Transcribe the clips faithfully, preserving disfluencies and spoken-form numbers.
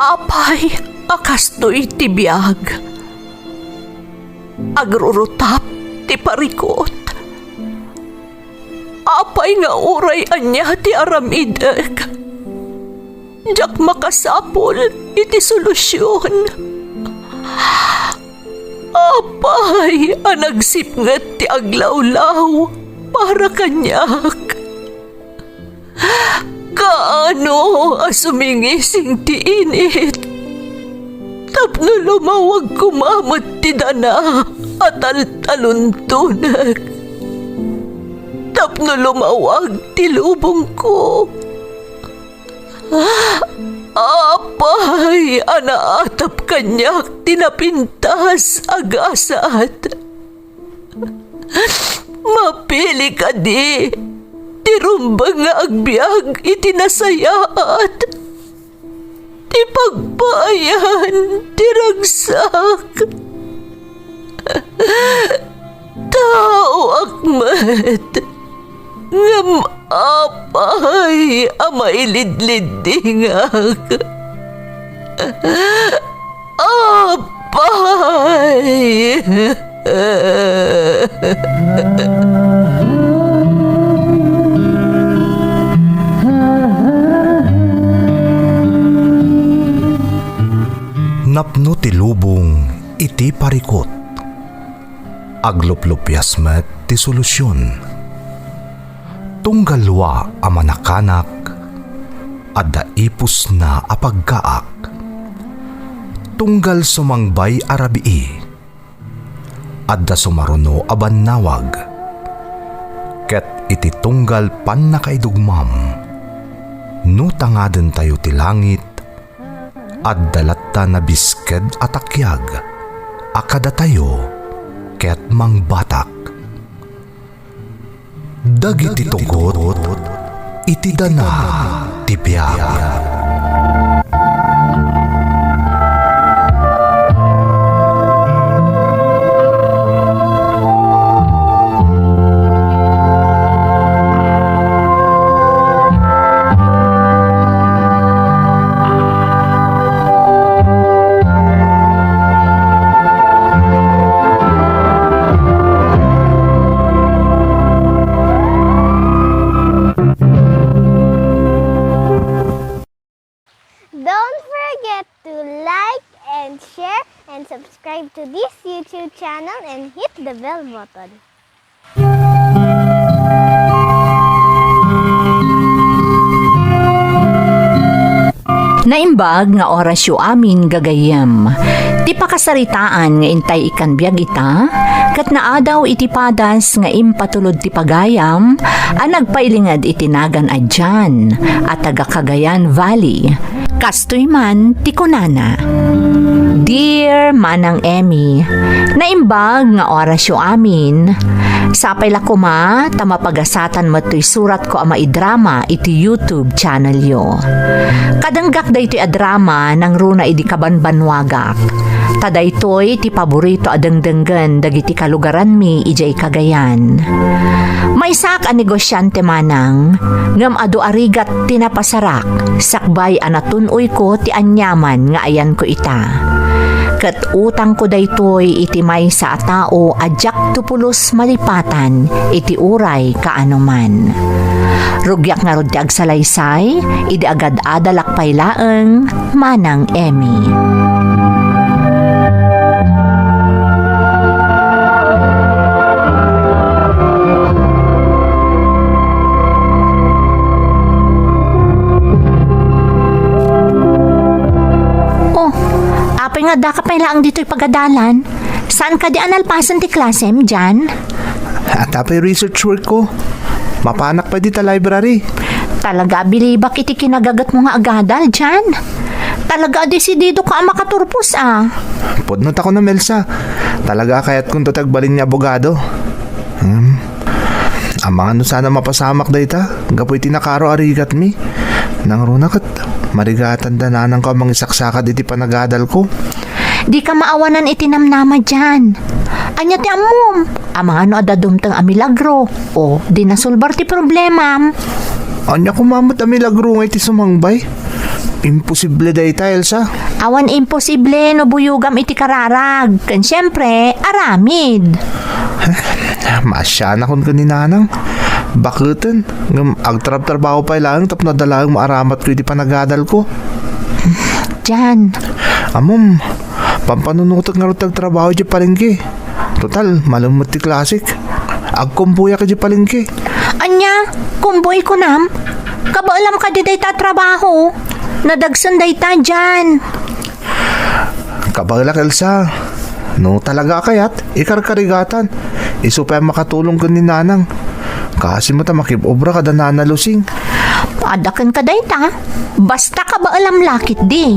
Apay a kastoy ti biag? Agrurutap ti parikut. Apay nga uray ania ti aramidek, diak makasapul iti solusion. Apay a nagsipnget ti aglawlaw para kaniak? Kaano a sumingising ti init tapno lumawag koma met ti dana a taltaluntonek, tapno lumawag ti lubongko? Apay a naatap kaniak ti napintas a gasat? Mapili kadi ti rumbeng nga agbiag iti nasayaat, ti pagpaayan ti ragsak? Taoak met, ngem apay a mailidliddingak? Apay! Napno ti lubong iti parikut. Agluplupias met ti solusion. Tunggal wa a manakanak, adda ipusna a pagkaak. Tunggal sumangbay a rabii, adda sumaruno a bannawag. Ket iti tunggal pannakaidugmam, no tangadentayo ti langit, adda latta nabisked a takiag a kadatayo ket mangbatak. Dagiti tugot iti dana ti biag. Don't forget to like and share and subscribe to this YouTube channel and hit the bell button. Naimbag nga orasyo amin, gagayyem. Ti pakasaritaan nga intay ikkan biag ita, ket naadaw iti padas nga impatulod ti pagayam a nagpailinged iti nagan a Jan a taga Cagayan Valley. Kastoy man ti kunana, "Dear Manang Emmy, naimbag nga orasyo amin. Sapay la koma ta mapagasatan met toy suratko a maidrama iti YouTube channelyo. Kadenggak daytoy a drama nangruna idi kabanbanwagak. Ta daytoy ti paborito a dengdenggen dagiti kalugaranmi idiay Cagayan. Maysaak a negosiante manang, ngem adu a rigat ti napasarak sakbay a natun-oyko ti aniaman nga ayanko ita. Ket utangko daytoy iti maysa a tao a diakto pulos malipatan iti uray kaanoman. Rugiak ngarud ti agsalaysay idi agad-adalak pay laeng, Manang Emmy." Oh, apay nga addaka pay laeng ditoy pagadalan? Saan kadi a nalpasen ti klasem, Jan? Adda pay research work ko. Mapanak pay dita library. Talaga a bilibak iti kinagagetmo nga agadal, Jan. Talaga a desidido ka a makaturpos, a. Pudno ta kunam, Elsa. Talaga a kayatko ti agbalin nga abogado. Hmm. Amangan no saan a mapasamak dayta, gapu iti nakaro a rigatmi. Nangruna ket, marigatan da nanangko a mangisaksakad iti panagadalko. Dika maawanan iti namnama, Jan. Ania ti ammom? Amangan no adda dumteng a milagro, o di nasolbar ti problemam. Ania koma met a milagro nga iti sumangbay? Imposible dayta, Elsa. Awan imposible no buyogam iti kararag. Ken siempre, aramid. Maasianakon ken ni Nanang. Baketen, ngem agtrabtrabaho pay laeng tapno adda laeng maaramatko iti panagadalko. Jan. Ammom, pampanunotek ngarud ti agtrabaho idiay palengke. Total, malem met ti klasek. Agkumboyak idiay palengke. Ania? Kumboy kunam? Kabaelam kadi dayta a trabaho? Nadagsen dayta, Jan. Kabaelak, Elsa. No talaga a kayat, ikarkarigatan. Isu pay a makatulong ken ni Nanang. Kaasi met a makib-obra kada Nana Lusing. Adda kenka dayta. Basta kabaelam la ketdi.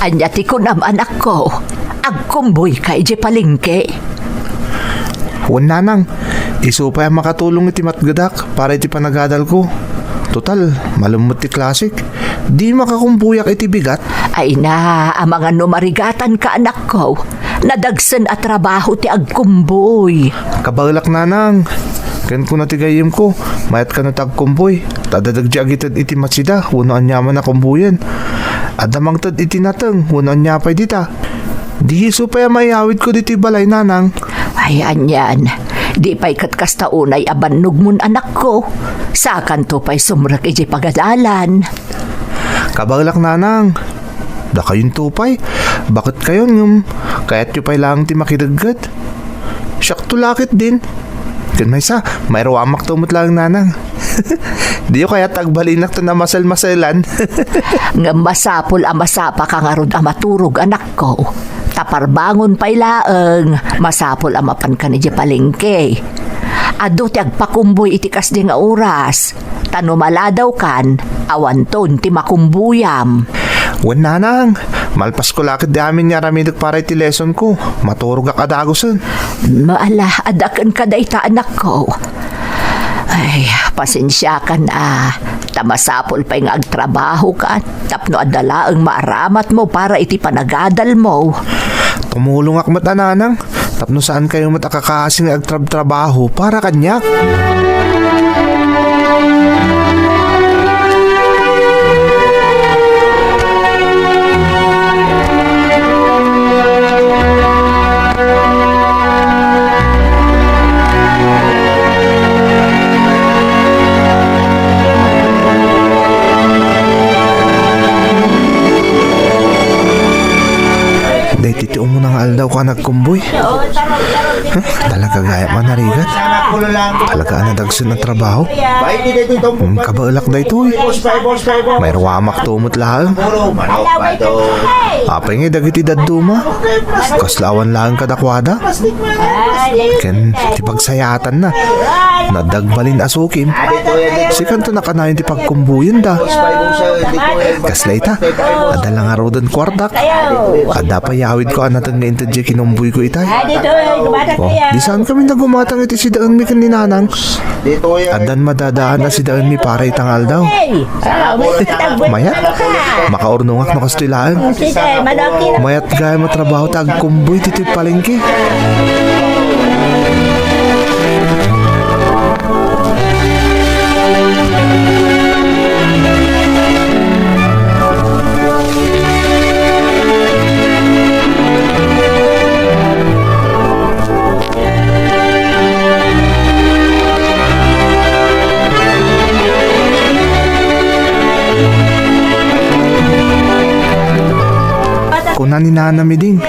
Ania ti kunam, anakko? Agkumboyka idiay palengke? Wen, Nanang, isu pay a makatulong iti matgedak para iti panagadalko. Total, malem met ti klasek. Di makakumboyak iti bigat. Ay na, amangan no marigatanka, anakko. Nadagsen a trabaho ti agkumboy. Kabaelak, Nanang. Ken kuna ti gayyemko, mayat kano ti agkumboy. Ta adda dagiti agited iti matsida wenno aniaman a kumboyen. Adda mangted iti nateng wenno ania pay dita. Di isu pay a maiyawidko ditoy balay, Nanang. Ay, anian. Di pay ket kasta unay a bannogmon, anakko. Sakanto pay sumrek idiay pagadalan. Kabaelak, Nanang. Dakayonto pay. Baketkayon ngem kayatyo pay laeng ti makidegget? Siakto la ketdin. Ken maysa, mairuamakto met laeng, Nanang. Diyo kayat agbalinak ta namaselmaselan? Ngem masapul a masapaka ngarud a maturog, anakko. Ta parbangon pay laeng, masapul a mapankan idiay palengke. Adu ti agpakumboy iti kasdi nga oras. Ta no maladawkan, awanton ti makumboyam. Wen, Nanang, malpasko la ketdi amin nga aramidek para iti lesonko. Maturogak a dagusen. Maala, adda kenka dayta, anakko. Ay, pasensiakan a, ta masapul pay nga agtrabahokan tapno adda laeng maaramatmo para iti panagadalmo. Tumulongak met a, Nanang. Tapno saankayo met a kakaasi nga agtrabtrabaho para kaniak. Daytoy ti umuna nga aldaw ko a nagkumboy. Huh? Talaga gayam a narigat. Talaga a nadagsen a trabaho. Hmm, kabaelak daytoy. Mairuamakto met laeng. Apay ngay dagiti dadduma? Kasla awan laeng kadakuada? Ken ti pagsayaatanna, nadagbalin a sukim. Sikanto nakanayon ti pagkumboyenda. Kasla ita, adda la ngaruden kuartak. Adda pay yawidko a nateng nga inted diay kinumboyko itay. Oh, di saankami nagumatang iti sidaenmi ken ni Nanang. Addan madadaan a sidaenmi para ita nga aldaw. Mayat, makaurnongak no kastoy laeng. Mayat gayam a trabaho ta agkumboy ditoy palengke. Kuna ni Nana Miding,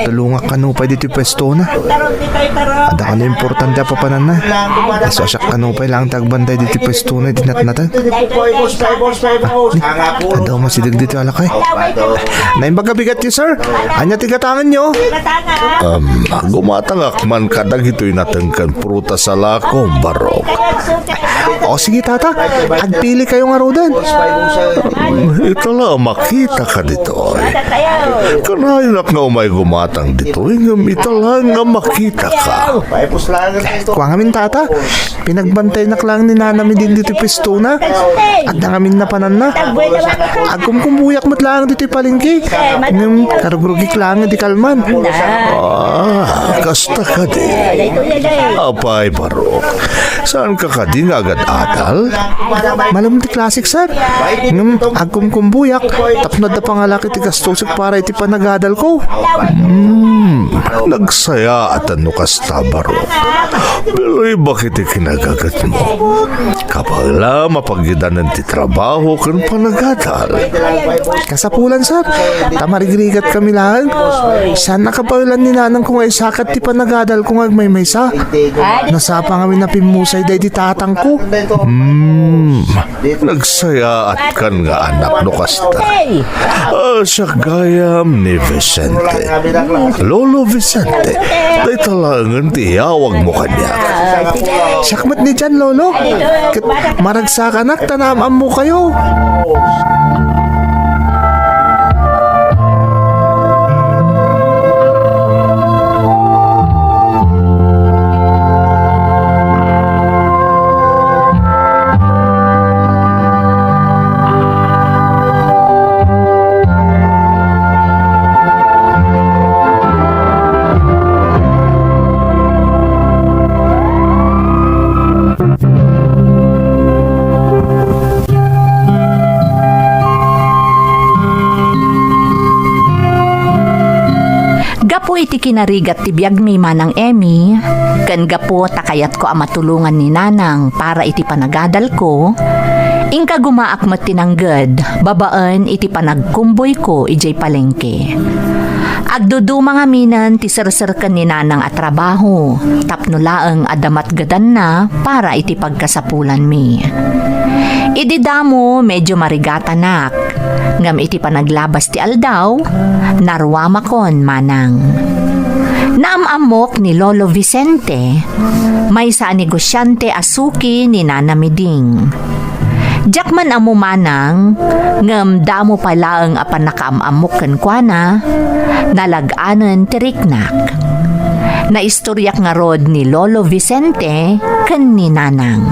tulongak kano pay ditoy pwestona. Adda kano importante a papananna. Isu a siak kano pay laeng ti agbantay ditoy pwestona iti natnateng. Ah, ni, adda umasideg ditoy a lakay. Naimbag a bigatyo, sir. Ania ti gatangenyo? Um, gumatangak man kadagitoy nateng ken prutas a lakom, Barok. O, sige, tata. Agpili kayo ngaruden. Um, ita la a makitaka ditoy. Kanayonak nga umay gumatang Tang ditoy ngem ita laeng a makitaka. Kua ngamin, tata, pinagbantaynak laeng ni Nana Miding ditoy pistona. Adda ngamin napananna. Agkumkumbuyak met laeng ditoy palengke. Ngem karugrugik laeng idi kalman. Ah, kasta kadi. Apay, Barok. Saanka kadi nga agad-adal? Malem ti klasik, sir. Ngem agkumkumbuyak tapno adda pangalak iti gastosek para iti panagadalko. Hmm, nagsayaat no kasta, Barok. Bilibak iti kinagagetmo. Kabaelam a pagidanen ti trabaho ken panagadal. Kasapulan, sir, ta marigrigatkami laeng. Saan a kabaelan ni nanangko nga isakat ti panagadalko nga agmaymaysa. Nasapa ngamin a pimmusay daydi tatangko. Hmm, nagsayaatka nga anak no kasta. Ah, siak gayam ni Vicente. Lolo Vicente, dayta laengen ti iyawagmo kaniak. Siak met ni Jan, Lolo. Ket maragsakanak ta naam-ammokayo. Gapu iti kinarigat ti biagmi, Manang Emmy, ken gapu ta kayatko a matulongan ni Nanang para iti panagadalko, inkagumaak met ti nangged babaen iti panagkumboyko idiay palengke. Agduduma ngaminen ti serserken ni Nanang a trabaho tapno laeng adda matgedanna para iti pagkasapulanmi. Idi damo, medio marigatanak, ngem iti panaglabas ti aldaw, naruamakon, Manang. Naam-ammok ni Lolo Vicente, maysa a negosiante a suki ni Nana Miding. Diak man ammo, Manang, ngem damo pay laeng a pannakaam-ammok kenkuana, nalag-anen ti riknak. Naistoriak ngarud ni Lolo Vicente ken ni Nanang.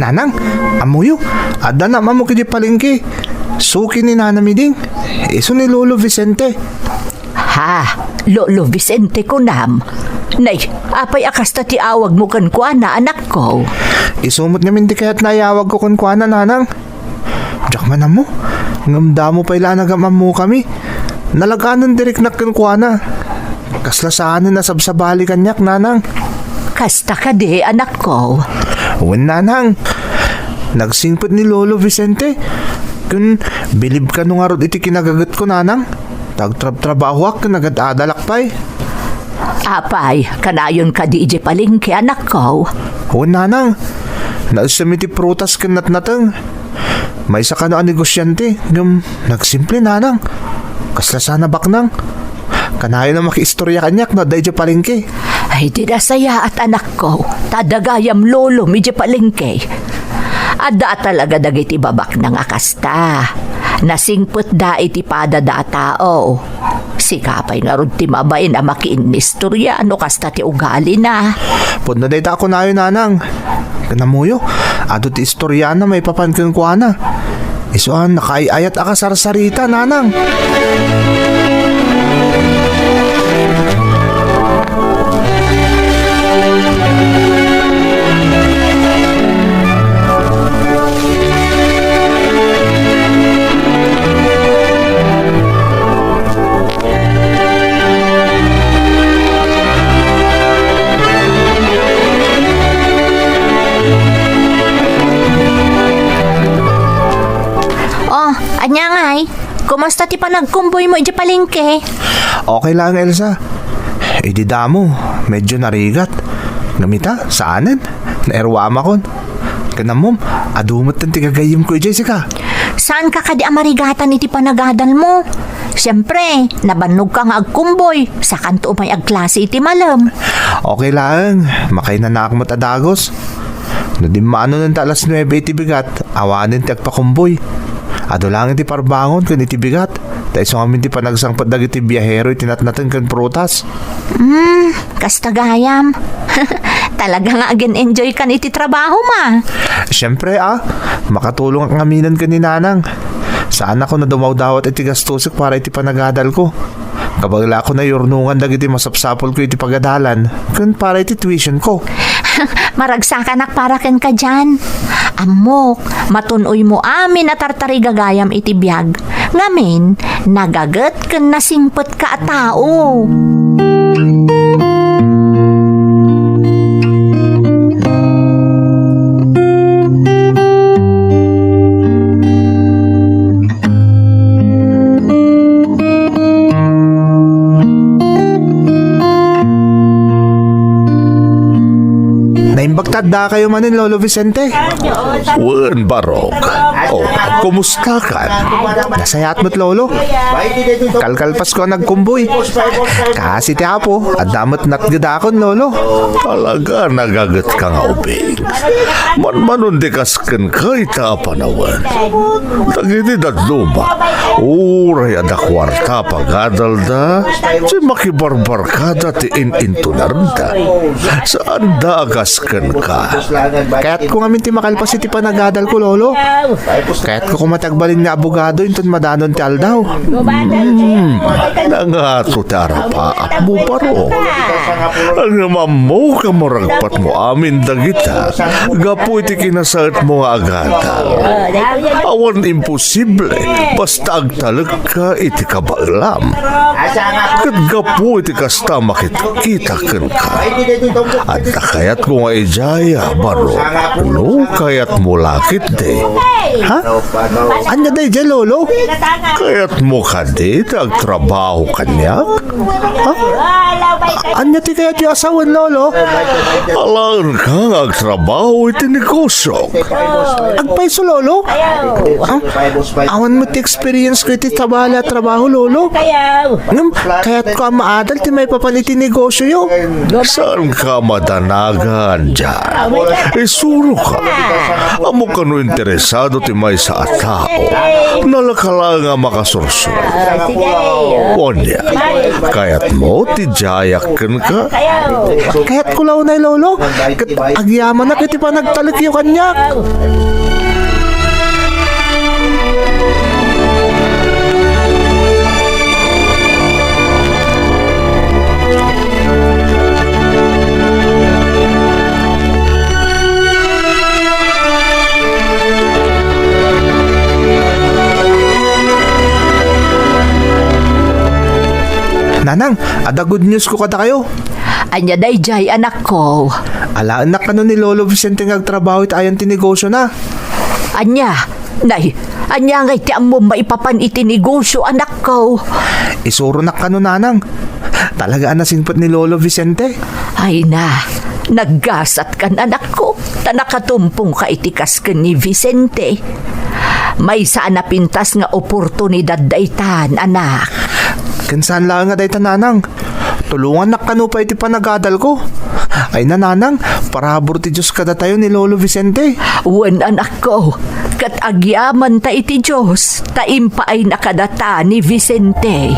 Nanang, ammoyo, adda naam-ammok idiay palengke. Suki ni Nana Miding, isu ni Lolo Vicente. Ha? Lolo Vicente kunam? Nay, apay a kasta ti awagmo kenkuana, anakko? Isu met ngamin ti kayatna a iyawagko kenkuana, Nanang. Diak man ammo, ngem damo pay la a nagam-ammokami. Nalag-anen ti riknak kenkuana. Kasla saanen a sabsabali kaniak, Nanang. Kasta kadi, anakko? Wen, Nanang. Nagsingpet ni Lolo Vicente. Ken bilib kano ngarud iti kinagagetko, Nanang. Ta agtrabtrabahoak ken agad-adalak pay. Apay, kanayon kadi idiay palengke, anakko? Wen, Nanang. Naessem iti prutas ken natnateng. Maysa kano a negosiante, ngem nagsimple, Nanang. Kasla saan a baknang. Kanayon a makiistorya kaniak no adda idiay palengke. Ay, di nasayaat, anakko. Ta adda gayam lolom idiay palengke. Adda a talaga dagiti babaknang a kasta. Nasingpetda iti padada a tao. Sika pay ngarud ti mabain a makiinnistorya no kasta ti ugalina. Pudno dayta a kunayo, Nanang. Ken ammoyo, adu ti istoriana maipapan kenkuana. Isu a nakaay-ayat a kasarsarita, Nanang. Oh, ania ngay? Kumusta ti panagkumboymo idiay palengke? Okay lang, Elsa. Idi damo, medyo narigat. Ngem ita, saanen? Nairuamakon. Ken ammom, adu metten ti gagayyemko idiay sika. Saanka kadi a marigatan iti panagadalmo? Siempre, nabannogka nga agkumboy, sakanto umay agklase iti malem. Okay laeng, makainanaak met a dagus. No dimmaanon ta alas nuebe iti bigat, awanen ti agpakumboy. Adu laeng iti parbangon ken iti bigat, ta isu ngamin ti panagsangpet dagiti biahero iti natnaten ken prutas. Hmm, kasta gayam. Talaga nga agin-enjoy kan iti trabaho ma. Siyempre, ah, makatulong ak ngaminen ken ni Nanang. Saan ako nadumawdawat iti gastosek para iti panagadal ko. Kabaelak a nayurnongan dagiti masapsapul ko iti pagadalan, ken para iti tuition ko. Maragsakanak para kenka dian. Ammok, matun-oymo amin a tartarigagayam iti biag. Ngamin, nagaget ken nasingpetka a tao. Naimbag ta addakayo manen, Lolo Vicente. Wen, Barok. Oh, kumusta kan? Nasayaat met, Lolo. Kalkalpasko a nagkumboy. Kaasi ti Apo, adda met natgedakon, Lolo. Talaga, nagagetka nga ubing. Manmanon di kas kenka ita a panawen. Dagiti dadduma, uray adda kuarta a pagadalda, ti makibarbarkada ti in-intonarda. Saanda a kas kenka. Kayatko ngamin ti makalpas iti panagadal ko, Lolo. Kayatko koma ti agbalin nga abogado inton madanon ti aldaw. Hmm, nangato ti arapaapmo, Barok. Ngem ammok a maragpatmo amin dagita gapu iti kinasaetmo nga agadal. Awan imposible basta agtalekka iti kabaelam. Ket gapu iti kasta, makitkita kenka. Adda kayatko nga idiay, Barok. No kayatmo la ketdi. Ha? Ania daydiay, Lolo? Kayatmo kadi ti agtrabaho kaniak? Ha? Ania ti kayatyo a sawen, Lolo? Alaenka nga agtrabaho iti negosio. Agpayso, Lolo? Ha? Awan met ti experience ko iti sabali a trabaho, Lolo. Ngem, kayatko a maadal ti maipapan iti negosioyo. Saanka madanagan diay. Isuroka. Ammok no interesado ti maysa a tao. Nalaka laeng a makasursuro. Ania, kayatmo ti diayak kenka? Kayatko la unay, Lolo. Ket agyamanak iti panagtalekyo kaniak. Nanang, adda good news ko kadakayo. Ania daydiay, anakko? Alaennak kano ni Lolo Vicente nga agtrabaho iti ayan ti negosiona. Ania? Nay, ania ngay ti ammom maipapan iti negosio, anakko? Isuronak kano, Nanang. Talaga a nasingpet ni Lolo Vicente. Ay na, naggasatkan, anakko, ta nakatumpongka iti kas ken ni Vicente. Maysa a napintas nga oportunidad daytan, anak. Ken saan laeng nga dayta, Nanang. Tulongannak kano pay iti panagadalko. Ay na, Nanang, parabur ti Dios kadatayo ni Lolo Vicente. Wen, anakko, ket agyamanta iti Dios ta impaayna kadata ni Vicente.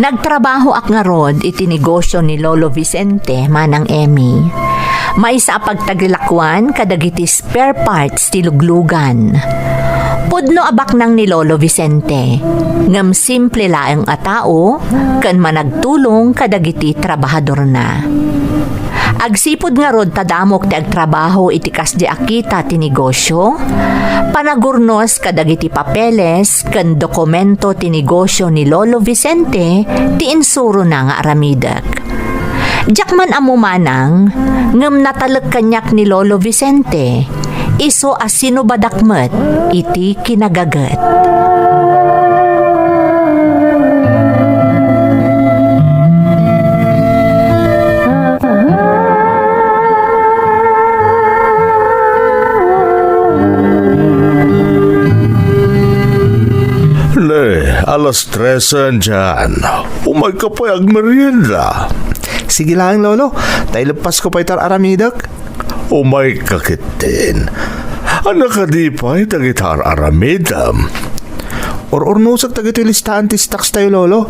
Nagtrabahoak ngarud iti negosio ni Lolo Vicente, Manang Emmy. Maysa a pagtagilakuan kadagiti spare parts ti luglugan. Pudno a baknang ni Lolo Vicente, ngem simple laeng a tao ken managtulong kadagiti trabahadorna. Agsipud ngarud ta damok ti agtrabaho iti kasdi a kita ti negosio, panagurnos kadagiti papeles ken dokumento ti negosio ni Lolo Vicente ti insurona nga aramidek. Diak man ammo manang, ngem natalek kaniak ni Lolo Vicente, isu a sinubadak met iti kinagaget. Ne, alas tresen, Jan. Umayka pay agmerienda. Sige laeng, Lolo. Ta ileppasko pay ti ar-aramidek. Umayka ketdin. Ania kadi pay dagiti ar-aramidem? Ur-urnosek dagitoy listaan ti stocks tayo, Lolo.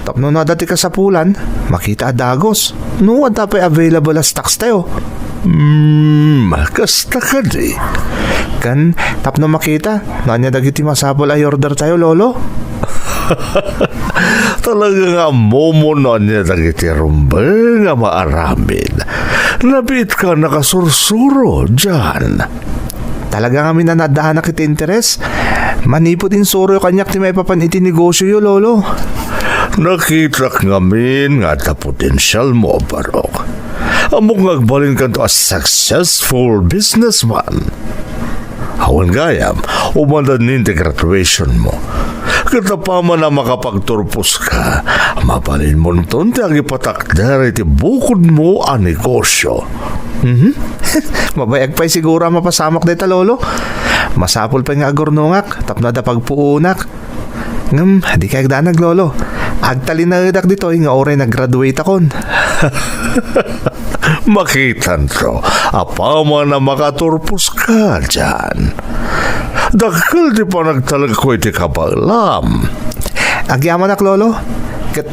Tapno no adda ti kasapulan, makita a dagus. No adda pay available a stocks tayo. Hmm, kasta kadi. Ken tapno makita no ania dagiti masapul a i-order tayo, Lolo. Talaga nga ammom no ania dagiti rumbeng a maaramid. Nabiitka a nakasursuro, Jan. Talaga ngamin a naaddanak iti interes. Manipud insuroyo kaniak ti maipapan iti negosioyo, Lolo. Nakitak ngamin nga adda potensialmo, Barok. Ammok nga agbalinkanto a successful businessman. Awan gayam, umandan ni ti graduationmo. Ket apaman a makapagturposka, mabalinmonton ti agipatakder iti bukodmo a negosio. Mhm. Mabayag pay siguro a mapasamak dayta, Lolo. Masapul pay nga agurnongak tapno adda pagpuonak. Ngem, dika agdanag, Lolo. Agtalinaedak ditoy nga uray nag-graduate akon. Makitanto, apaman a makaturposka, Jan. Dakkel ti panagtalekko iti kabaelam. Agyamanak, Lolo. Ket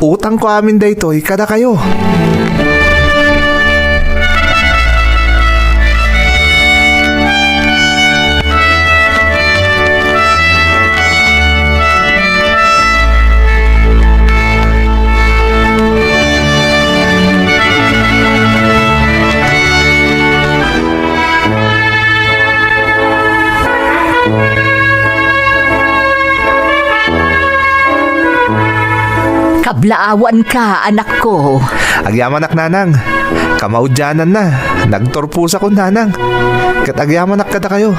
utangko amin daytoy kadakayo. Kablaawanka, anakko. Agyamanak, Nanang. Kamaudiananna, nagturposakon, Nanang. Ket agyamanak kadakayo,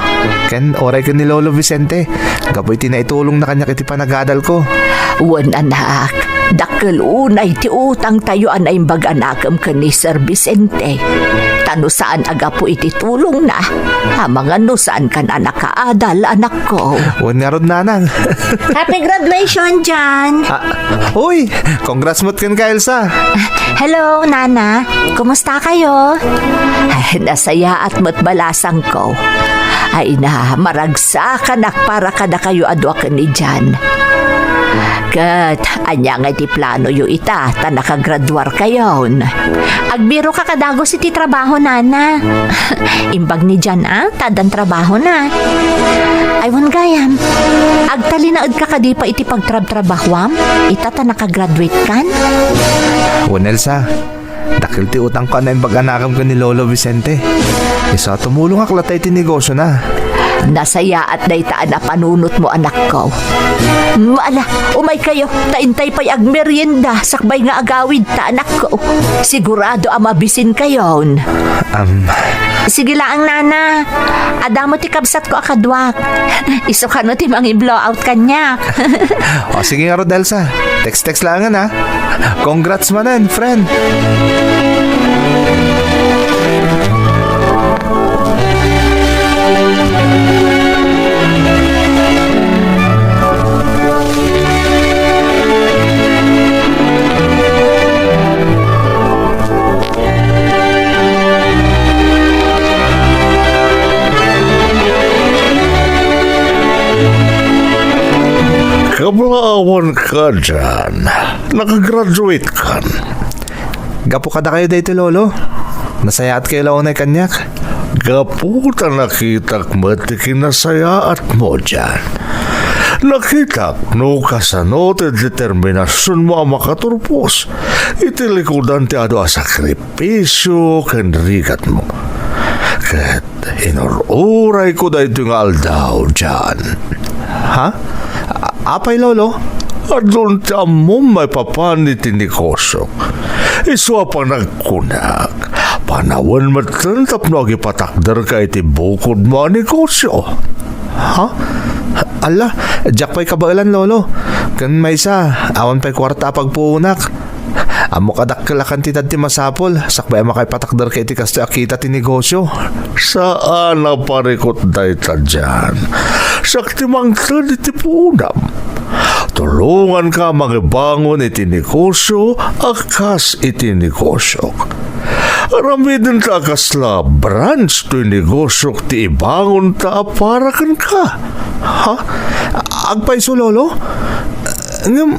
ken uray ken ni Lolo Vicente, gapu iti naitulongna kaniak iti panagadalko. Wen, anak, dakkel unay ti utangtayo a naimbag a nakem ken ni Sir Vicente. Ta no saan a gapu iti tulongna, amangan no saankan a nakaadal, anakko. Wen ngarud, Nanang. Happy graduation, Jan! Ah, uy! Congrats met kenka, Elsa! Hello, Nana. Kumusta kayo? Ay, nasayaat met balasangko. Ay na, maragsakanak para kadakayo a dua ken ni Jan. Ket, ania nga iti planoyo ita ta nakagraduarkayon? Agbiroka a dagus iti trabaho, Nana. Imbag ni Jan a, ta addan trabahona. Ay, wen gayam, agtalinaedka kadi pay iti pagtrabtrabahoam ita ta nakagraduatekan? Wen, Elsa, dakkel ti utangko a naimbag a nakem ken ni Lolo Vicente. Isu a tumulongak latta iti negosiona. Nasayaat dayta a napanunotmo, anakko. Mm, ala, umaykayo, ta intay pay agmerienda sakbay nga agawidta, anakko. Sigurado a mabisinkayon. Am. Sige laeng, Nana. Adda met ti kabsatko a kaduak. Isu kano ti mangi-blowout kaniak. O, sige ngarud, Elsa. Text-text laengen, ha. Congrats manen, friend. Kablaawanka, Jan. Nakagraduate kan. Gapu kadakayo daytoy, Lolo. Nasayaat kayo la unay kaniak. Gapu ta nakitak met ti kinasayaatmo, Jan. Nakitak no kasano ti determinasionmo a makaturpos iti likudan ti adu a sakripisio ken rigatmo. Ket inur-urayko daytoy nga aldaw, John. Ha? A-, apay, Lolo? Adun ti ammom maipapan iti negosiok. Isu a panagkunak, panawen metten tapno agipatakderka iti bukodmo a negosio. Ha? Alla, diak pay kabaelan, Lolo. Ken maysa, awan pay kuarta a pagpuonak. Ammok a dakkel a kantidad ti masapul, sakbay a makaipatakderka iti kastoy a kita ti negosio. Saan a parikut dayta, John. Siak ti mangted iti puonam. Tulonganka a mangibangon iti negosio a kas iti negosiok. Aramidenta a kasla branch toy negosiok ti ibangonta a para kenka. Ha? Agpayso, Lolo? Ngem,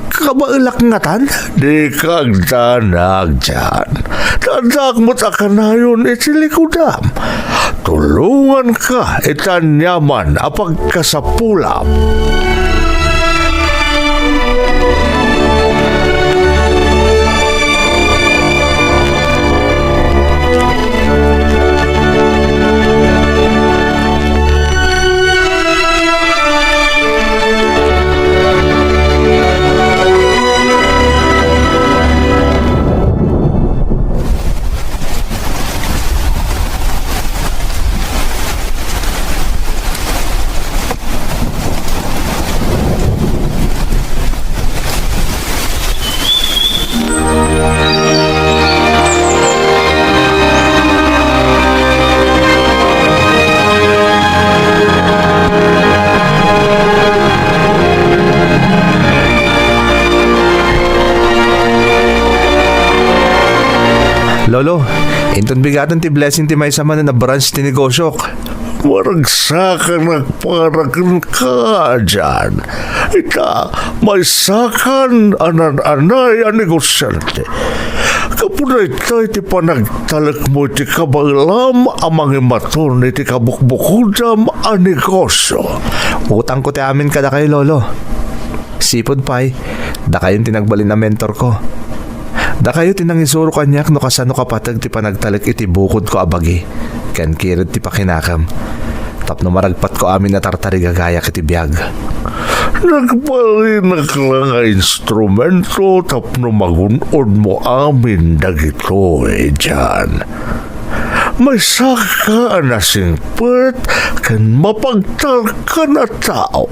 kabaelak ngatan? Dika agdanag, John. Ta addaak met a kanayon iti likudam. Tulonganka iti aniaman a pagkasapulam. Lolo, inton bigaten ti blessing ti maysa manen a branch ti negosiok. Maragsakanak para kenka, John. Ita, maysakan a nan-anay a negosiante. Gapu daytoy ti panagtalekmo iti kabaelam a mangimaton iti kabukbukodam a negosio. Utangko ti amin kadakayo, Lolo. Sipud pay, dakayon ti nagbalin a mentorko. Dakayo ti nangisuro kaniak no kasano kapateg ti panagtalek iti bukodko a bagi, ken kired ti pakinakem, tapno maragpatko amin a tartarigagayak iti biag. Nagbalinak la nga instrumento tapno magun-odmo amin dagitoy, John. Maysaka a nasingpet ken mapagtalkan a tao.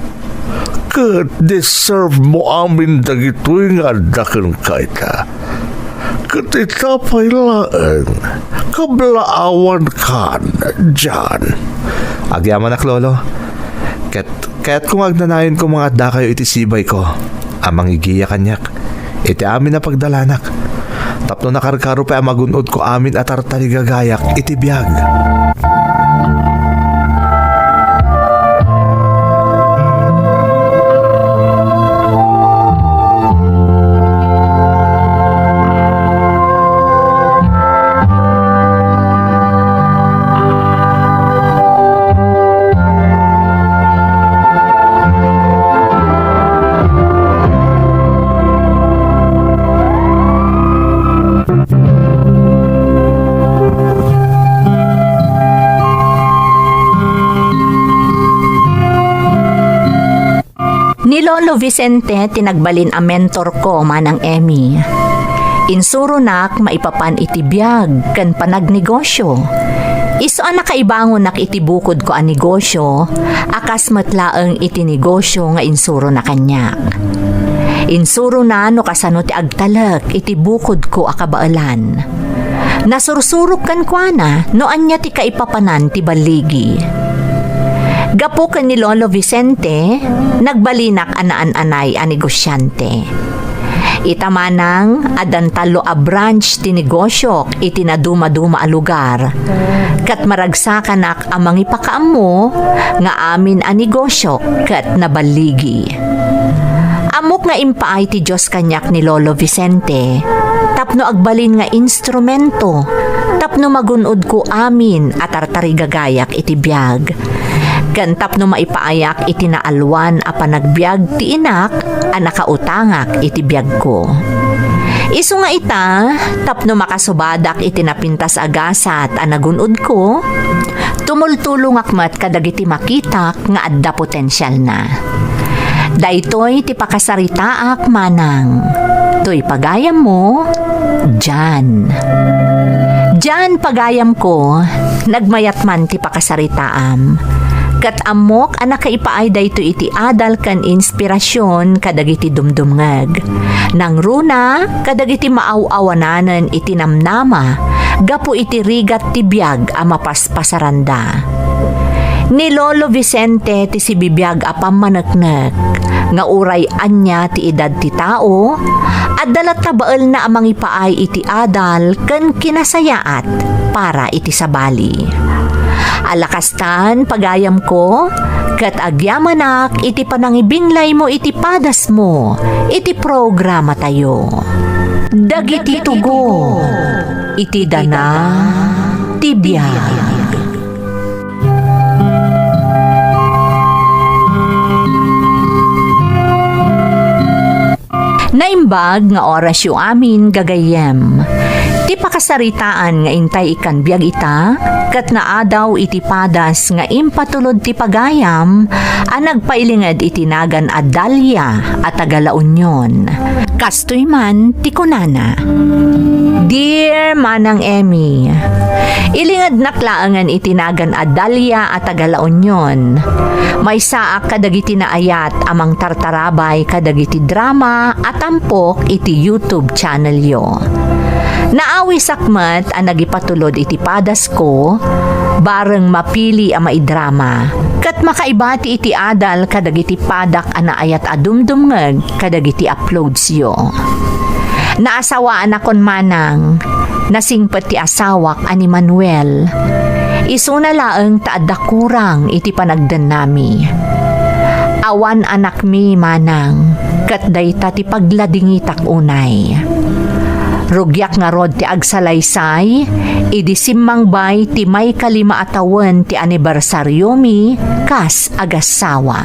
Ket deserve mo amin dagitoy nga adda kenka ita. Ket ita pay laeng, kablaawankan, John. Agyamanak, Lolo. Ket kayatko nga agnanayon komo nga addakayo iti sibayko a mangigiya kaniak iti amin a pagdalanak, tapno nakarkaro pay a magun-odko amin a tartarigagayak iti biag. Ni Lolo Vicente ti nagbalin a mentor ko, Manang Emmy. Insuronak maipapan iti biag ken panagnegosio. Isu a nakaibangonnak iti bukodko a negosio, a kas met laeng iti negosio nga insurona kaniak. Insurona no kasano ti agtalek iti bukodko a kabaelan. Nasursurok kenkuana no ania ti kaipapanan ti balligi. Gapu ken ni Lolo Vicente, nagbalinak a naan-anay a negosiante. Ita manang, addan tallo a branch ti negosiok iti nadumaduma a lugar, ket maragsakanak a mangipakaammo nga amin a negosiok ket naballigi. Ammok nga impaay ti Dios kaniak ni Lolo Vicente tapno agbalin nga instrumento tapno magun-odko amin a tartarigagayak iti biag. ken tapno maipaayak iti naalwan a panagbiag ti inak a nakautangak iti biagko. Isu nga ita, tapno makasubadak iti napintas a gasat a nagun-odko, tumultulongak met kadagiti makitak nga adda potensialna. Daytoy ti pakasaritaak, manang. Toy pagayammo, Jan. Jan, pagayamko, nagmayat man ti pakasaritaam. Ket ammok a nakaipaay daytoy iti adal ken inspirasyon kadagiti dumdumngeg. Nangruna kadagiti maaw-awananen iti namnama gapu iti rigat ti biag a mapaspasaranda. Ni Lolo Vicente ti sibibiag a pammaneknek nga uray ania ti edad ti tao, adda latta baelna a mangipaay iti adal ken kinasayaat para iti sabali. Ala kastan, pagayamko, ket agyamanak iti panangibinglaymo iti padasmo iti programatayo. Dagiti tugo iti dana ti biag. Naimbag nga orasyo amin, gagayyem. Ti pakasaritaan nga intay ikkan biag ita, ket naadaw iti padas nga impatulod ti pagayam a nagpailinged iti nagan a Dalia a taga La Union. Kastoy man ti kunana, "Dear Manang Emmy, ilingednak laengen iti nagan a Dalia a taga La Union. Maysaak kadagiti naayat a mangtartarabay kadagiti drama a tampok iti YouTube channelyo. Naawisak met a nagipatulod iti padasko, bareng mapili a maidrama, ket makaibati iti adal kadagiti padak a naayat a dumdumngeg kadagiti uploadsyo. Naasawaanakon manang, nasingpet ti asawak a ni Manuel. Isuna laeng ta adda kurang iti panagdennami. Awan anakmi manang, ket dayta ti pagladingitak unay. Rugiak ngarud ti agsalaysay idi simmangbay ti maikalima a tawen ti anibersariomi kas agassawa."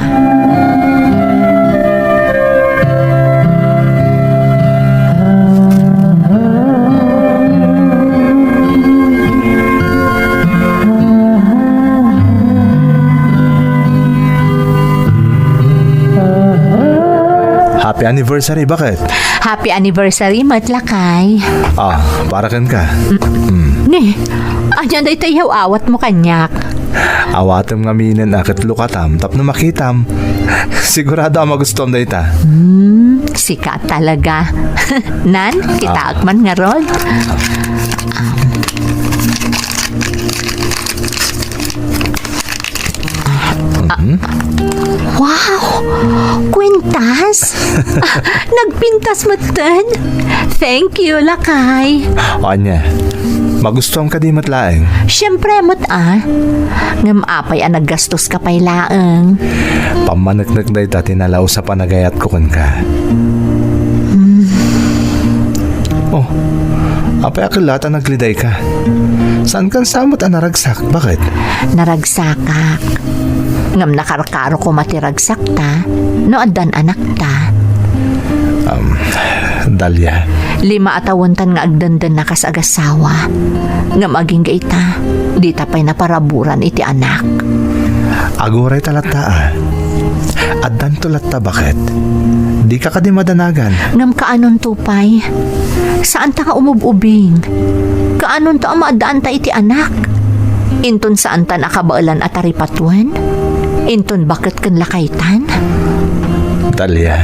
Happy anniversary, baket? Happy anniversary met, lakay. Ah, para kenka. Mm. Ni, ania dayta iyaw-awatmo kaniak? Awatem ngaminen a ket lukatam tapno makitam. Sigurado a magustuam dayta. Hmm, sika talaga. Nan, kitaek man ngarud. Mhm. Wow! Kwintas? Nagpintas metten? Thank you, lakay. O, ania? Magustuam kadi met laeng? Siyempre met, a. Ngem apay a naggastoska pay laeng? Pammaneknek dayta ti nalaus a panagayatko kenka. Hmm. Oh, apay a ket la ta naglidayka? Saankan sa met a naragsak? Baket? Naragsakak. Ngem nakarkaro koma ti ragsakta no addan anakta. Um, Dalia. Lima a tawentan nga agdandanna kas agassawa. Ngem agingga ita, dita pay naparaburan iti anak. Aguray ta latta, a. Addanto latta, baket? Dika kadi madanagan? Ngem kaanonto pay? Saanta nga umub-ubing? Kaanonto a maaddaanta iti anak? Inton saantan a kabaelan a taripatuen? Inton baket ken lakaytan? Dalia.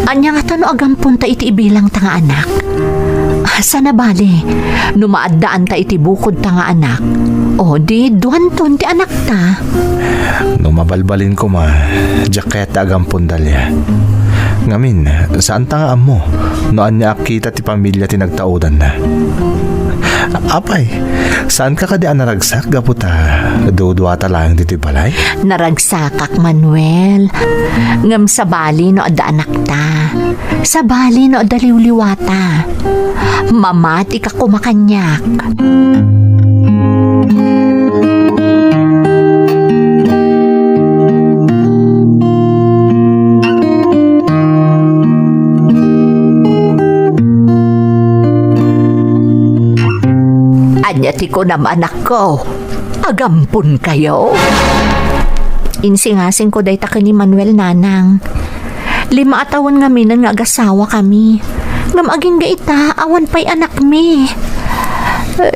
Ania ngata no agamponta iti ibilangta nga anak? Sana bale, no maaddaanta iti bukodta nga anak, o di duanton ti anakta. No mabalbalin koma, diak kayat ta agampon, Dalia. Ngamin, saanta nga ammo no ania a kita ti pamilia ti nagtaudanna. Apay, saanka kadi a naragsak gapu ta duduata laeng ditoy balay? Naragsakak, Manuel. Ngem sabali no adda anakta. Sabali no adda liwliwata. Mamatika koma kaniak. Ania ti kunam, anakko? Agamponkayo? Insingasingko dayta ken ni Manuel, nanang. Lima a tawen ngaminen nga agasawakami. Ngem agingga ita, awan pay anakmi.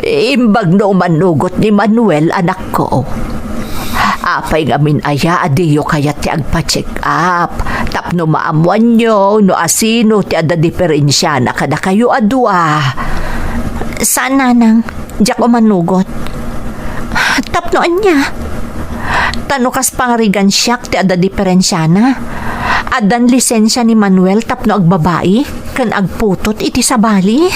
Imbag no umanugot ni Manuel, anakko. Apay ngamin aya a diyo kayat ti agpa-check up tapno maammoanyo no asino ti adda diferensiana kadakayo a dua? Saan, nanang. Diak umanugot. Tapno ania? Ta no kas pangarigan siak ti adda diferensiana, addan lisensia ni Manuel tapno agbabai ken agputot iti sabali?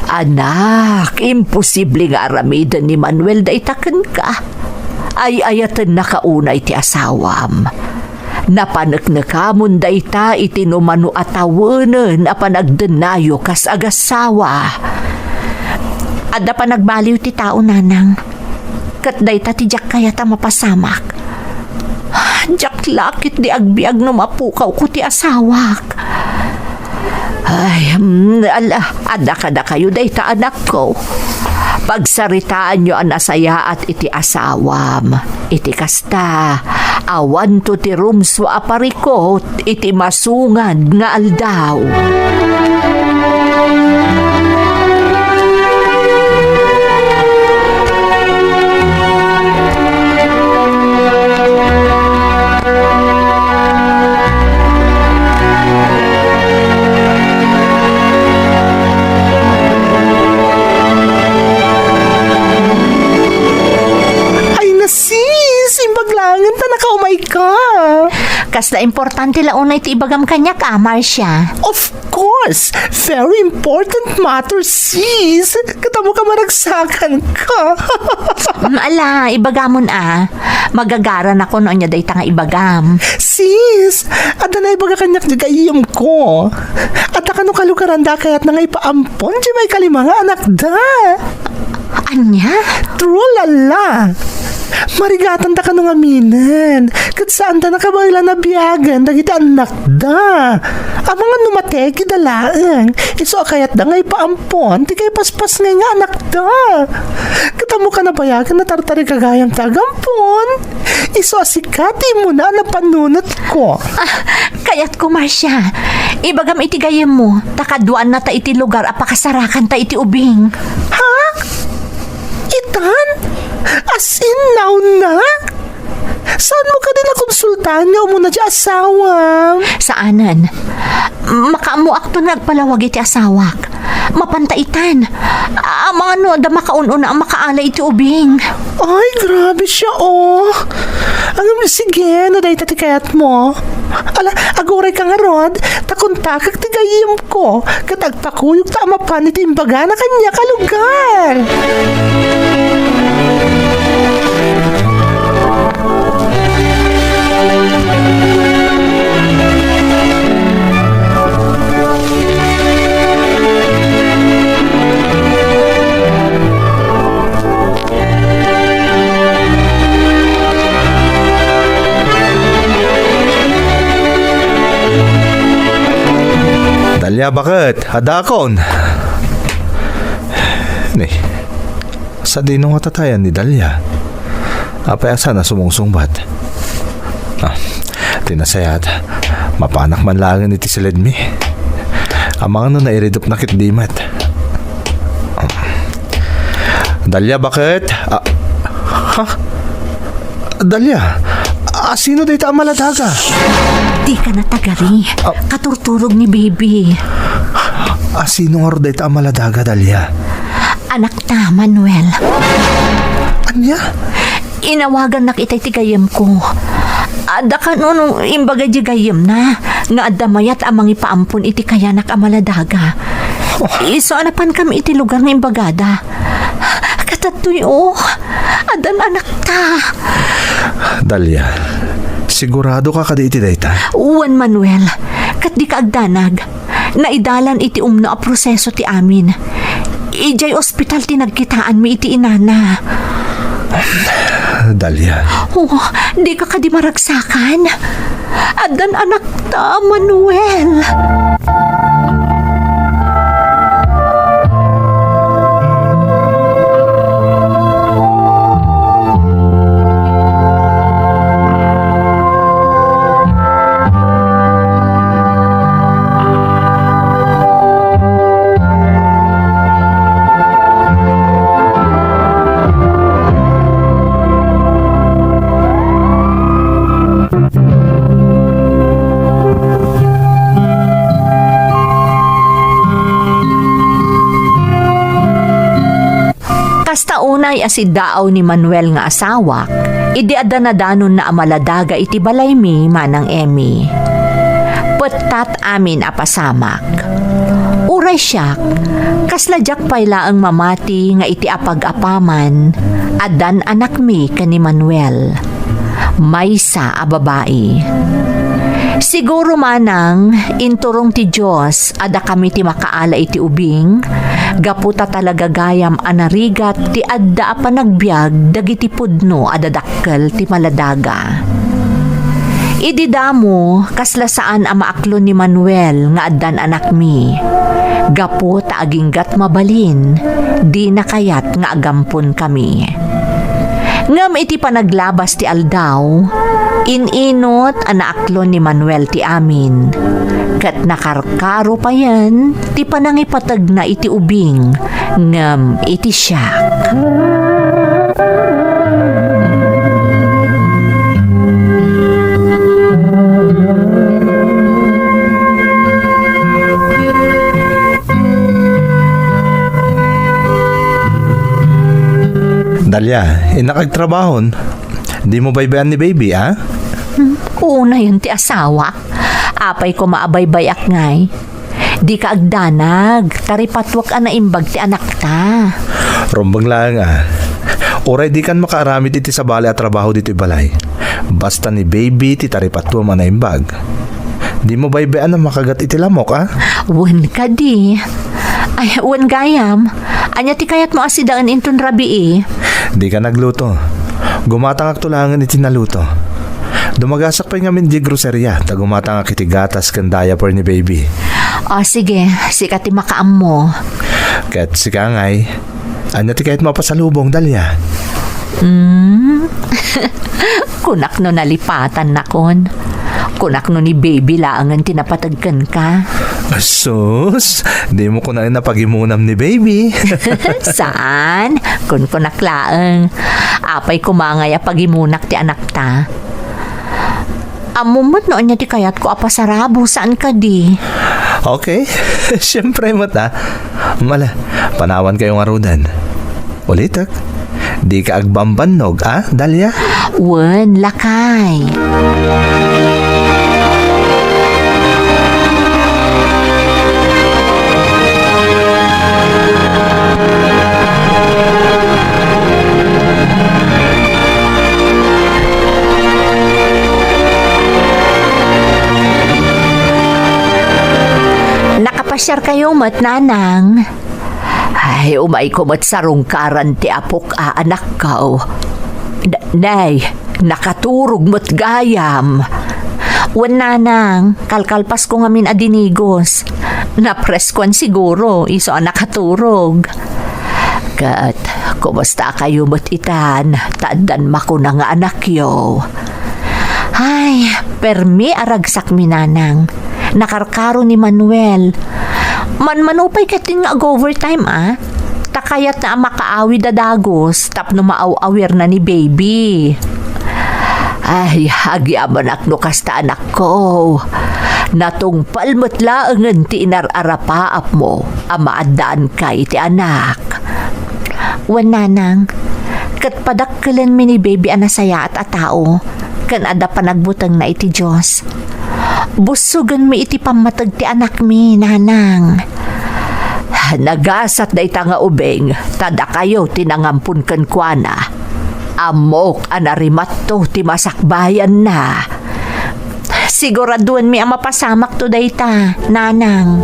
Anak, imposible nga aramiden ni Manuel dayta kenka. Ay-ayatennaka unay ti asawam. Napaneknekamon dayta iti numano a tawenen a panagdennayo kas agasawa. Adda panagbaliw ti tao, nanang. Ket dayta ti diak kayat a mapasamak. Diak la ketdi agbiag no mapukawko ti asawak. Ay, mm, ala, adda kadakayo dayta, anakko. Pagsaritaanyo a nasayaat iti asawam. Iti kasta, awanto ti rumsua a parikut iti masungad nga aldaw. Ay na, sis! Imbag laengen ta nakaumayka. Kasla importante la unay ti ibagam kaniak, a, Marcia? Of course! Very important matter, sis! Ket ammoka, maragsakanka. Mm, ala, ibagamon, a. Magagaranakon no ania dayta nga ibagam. Sis, adda naibaga kaniak ti gayyemko. Adda kano kalugaranda a kayatna nga ipaampon ti maikalima nga anakda. Ania? True, lala. Marigatanda kano ngaminen. Ket saanda nakabaelan a biagen dagiti annakda. Amangan no mategi da laeng, isu a kayatda nga ipaampon ti kaipaspasngay nga annakda. Ket ammoka, nabayagen a tartarigagayam ti agampon. Isu a sika ti immuna a napannunotko. Ah, kayatko, Marcia. Ibagam iti gayyemmo, ta kaduaannata iti lugar a pakasarakanta iti ubing. Ha? Itan? As in, now na? Saanmo kadi nakonsultaan nga umuna ti asawam? Saanen. Makaammoakton nga agpalawag iti asawak. Mapanta itan. Amangan no adda makaun-una a makaala iti ubing. Ay, grabe siya, oh. Ngem, sige, no dayta ti kayatmo. Ala, agurayka ngarud, ta kontakak ti gayyemko, ket agpakuyogta a mapan iti imbagana kaniak a lugar. Dalia, baket? Adakon? Ni, sadino nga tatayan ni Dalia? Apay a saan a sumungsungbat? Ah, ti nasayaat, mapanak man laengen iti siledmi. Amangan no nairidupna ketdi met. Dalia, baket? Ah, ha? Dalia, asino dayta a maladaga? Dika natagari. Ah. Katurturog ni Bibi. Asino ngarud dayta a maladaga, Dalia? Anakta, Manuel. Ania? Inawagannak itay ti gayyemko. Adda kano no imbagay di gayyemna nga adda mayat a mangipaampon iti kayanak a maladaga. Oh. Isu a napankami iti lugar nga imbagada. Ket adtoy, oh, addan anakta. Dalia, sigurado ka kadi iti dayta? Wen, Manuel, ket dika agdanag. Naidalan iti umno a proseso ti amin. Idiay ospital ti nagkitaanmi iti inana. Dalia. Oh, dika kadi maragsakan? Addan anakta, Manuel. Unay a siddaaw ni Manuel nga asawak, idi adda nadanonna a maladaga iti balaymi, Manang Emmy. Pettat amin a pasamak. Uray siak, kasla diak pay laeng mamati nga iti apag-apaman, addan anakmi ken ni Manuel. Maysa a babai. Siguro manang, inturong ti Dios a dakami ti makaala iti ubing, gapu ta talaga gayam a narigat ti adda a panagbiag dagiti pudno a dadakkel ti maladaga. Idi damo, kasla saan a maaklon ni Manuel nga addan anakmi. Gapu ta aginggat mabalin, dina kayat nga agamponkami. Ngem iti panaglabas ti aldaw, in-inut a naaklon ni Manuel ti amin, ket nakarkaro payen ti panangipategna iti ubing ngem iti siak. Dalia, innak agtrabahon. Dimo baybay-an ni baby, a? Hmm, unayen ti asawa. Apay koma a baybay-ak ngay. Dika agdanag, ta ripatuak a naimbag ti anakta. Rumbeng laeng a. Uray dikan makaaramid iti sabali a trabaho ditoy balay. Basta ni baby ti taripatuam a naimbag. Dimo baybay-an a makagat iti lamok, a? Wen kadi. Ay, wen gayam. Ania ti kayatmo a sidaen inton rabii? Dika nagluto. Gumatangakto laengen iti naluto. Dumagasak pay ngamin di groceria, ta gumatangak iti gatas ken diaper ni baby. O, sige, sika ti makaammo. Ket sika ngay, ania ti kayatmo a pasalubong, Dalia? Hmm? Kunak no nalipatannakon. Kunak no ni baby laengen ti napateg kenka. Asus, dimo kunaen a pagimunam ni baby. Saan? Kunkunak laeng. Apay koma ngay a pagimunak ti anakta? Ammom met no ania ti kayatko a pasarabo, saan kadi? Okay. Siyempre met, a. Mala, panawankayo ngaruden. Ulitek, dika agbambannog, a, Dalia? Wen, lakay. Nakapasiarkayo met, Nanang? Ay, umayko met sarungkaran ti apok a anakko. N-, nay, nakaturog met gayam. Wen, Nanang, kalkalpasko ngamin a dinigos. Napreskuan siguro, isu a nakaturog. Ket, kumusta kayo met itan, ta addan makuna nga anakyo? Ay, permi a ragsakmi, Nanang. Nakarkaro ni Manuel. Manmano pay ketdin nga ag-overtime, a? Ta kayatna a makaawid a dagus tapno maaw-awirna ni baby. Ay, agyamanak no kasta, anakko. Natungpal met laengen ti inar-arapaapmo a maaddaanka iti anak. Wen, Nanang, ket padakkelenmi ni baby a nasayaat a tao, ken adda panagbutengna iti Dios. Bussogenmi iti pammateg ti anakmi, Nanang. Nagasat dayta nga ubing, ta dakayo ti nangampon kenkuana. Ammok a narimatto ti masakbayanna. Siguraduenmi a mapasamakto dayta, Nanang.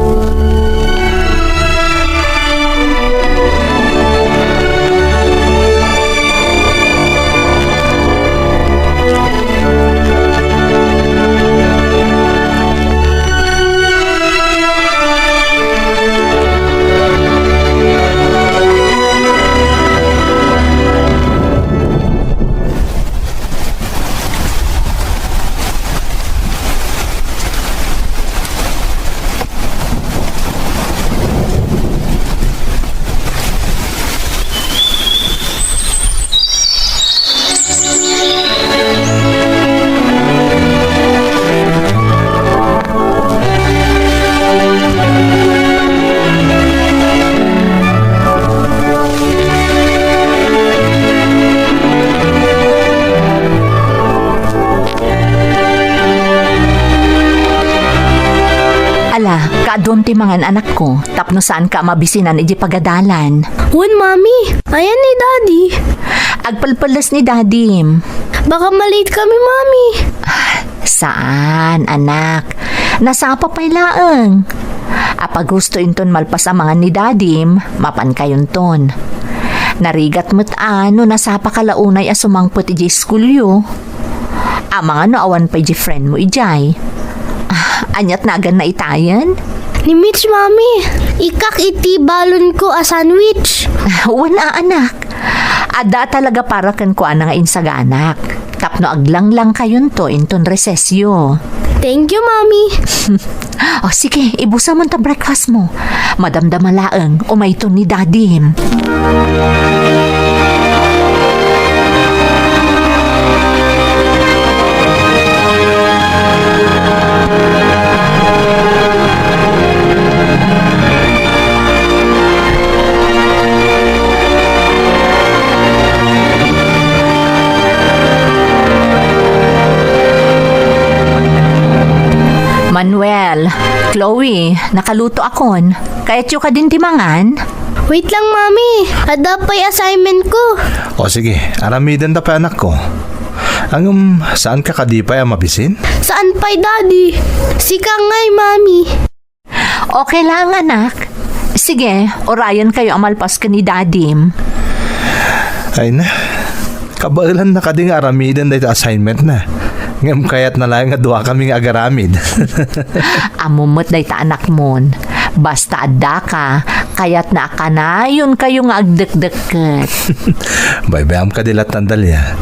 La, kaadun ti mangan, anakko, tapno saanka a mabisinan idiay pagadalan. Wen, Mami. Ayan ni Daddy. Agpelpeles ni Dadim. Baka ma-late kami, Mami. Saan, anak. Nasapa pay laeng. Apag husto inton malpas a mangan ni Dadim, mapankayonton. Narigat met a no nasapaka la unay a sumangpet idiay iskulyo. Amangan no awan pay di friend mo idiay. Ah, ania't naganna itayen? Ni Mitch, Mami. Ikkak iti balonko a sandwich. Wen a, anak. Adda talaga para kenkuana nga insaganak. Tapno aglanglang kayonto inton resesyo. Thank you, Mami. O sige, ibusamon ta breakfast mo. Madamdama laeng, umayton ni Dadim. Manuel, Chloe, nakaluto akon. Kayatyo kadin ti mangan? Wait lang, Mami. Adda pay assignment ko. O sige, aramidenta pay, anakko. Ngem, saanka kadi pay a mabisin? Saan pay, Daddy? Sika ngay, Mami. Okay lang, anak. Sige, urayenkayo a malpas ken ni Dadim. Ay na. Kabaelanna kadi nga aramiden dayta assignmentna. Ngem kayatna laeng nga duakami nga agaramid. Ammom met dayta, anakmon. Basta addaka, kayatna a kanayonkayo nga agdekdekket. Baybay-am kadi lattan, Dalia.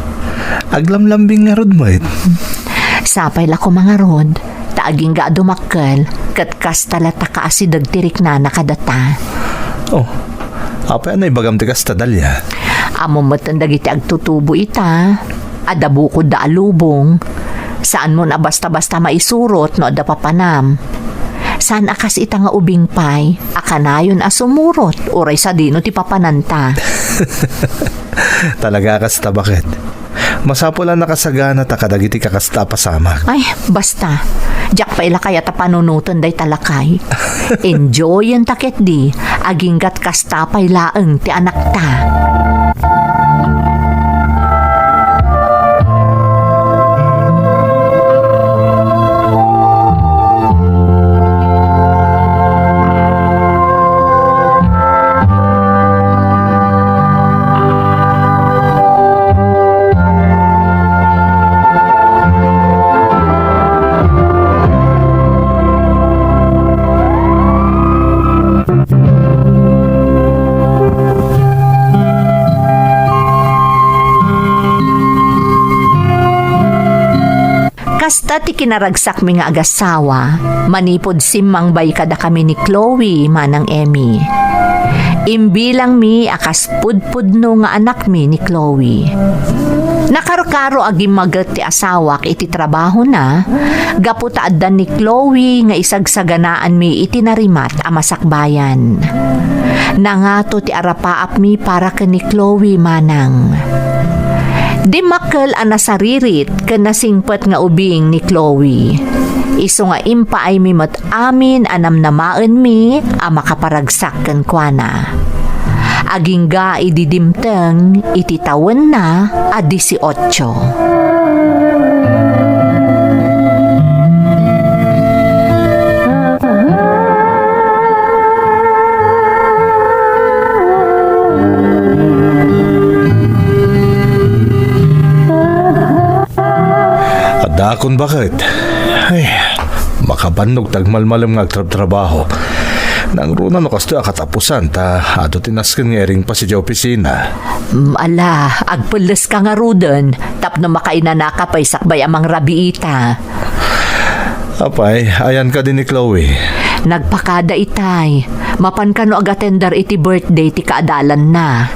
Aglamlambing ngarud met. Sapay la koma ngarud, ta agingga a dumakkel, ket kasta latta ka asideg ti riknana kadata. Oh, apay a naibagam ti kasta, Dalia? Ammom met dagiti agtutubo ita. Adda bukodda a lubong. Saanmon a basta-basta maisurot no adda papanam. Saan a kas ita nga ubing pay, a kanayon a sumurot, uray sadino ti papananta. Talaga a kasta, baket. Masapul a nakasaganata kadagiti kakasta a pasamak. Ay, basta. Diak pay la kayat a panunoten dayta lakay. Enjoyenta ketdi, aginggat kasta pay laeng ti anakta. Kasta ti kinaragsakmi nga agasawa, manipud simmangbay kadakami ni Chloe manang Emmy. Imbilangmi a kas pudpudno nga anakmi ni Chloe. Nakarkaro a gimmaget ti asawak iti trabahona, gapu ta adda ni Chloe nga isagsaganaanmi iti narimat a masakbayan. Nangato ti arapaapmi para ken ni Chloe manang. Dimmakkel a nasaririt ken nasingpet nga ubing ni Chloe. Isu nga impaaymi met amin a namnamaenmi a makaparagsak kenkuana. Agingga idi dimteng iti tawenna a dieciocho. Adda akon baket. Ay, makabannog ti agmalmalem nga agtrabtrabaho. Nangruna no kastoy a katapusan ta adu ti nasken nga iring pa sidi opisina. Mm, ala, agpelles ka ngaruden tapno makainanaka pay sakbay a mangrabiita. Apay, ayan kadi ni Chloe? Nagpakada itay. Mapan kano agatender iti birthday ti kaadalanna.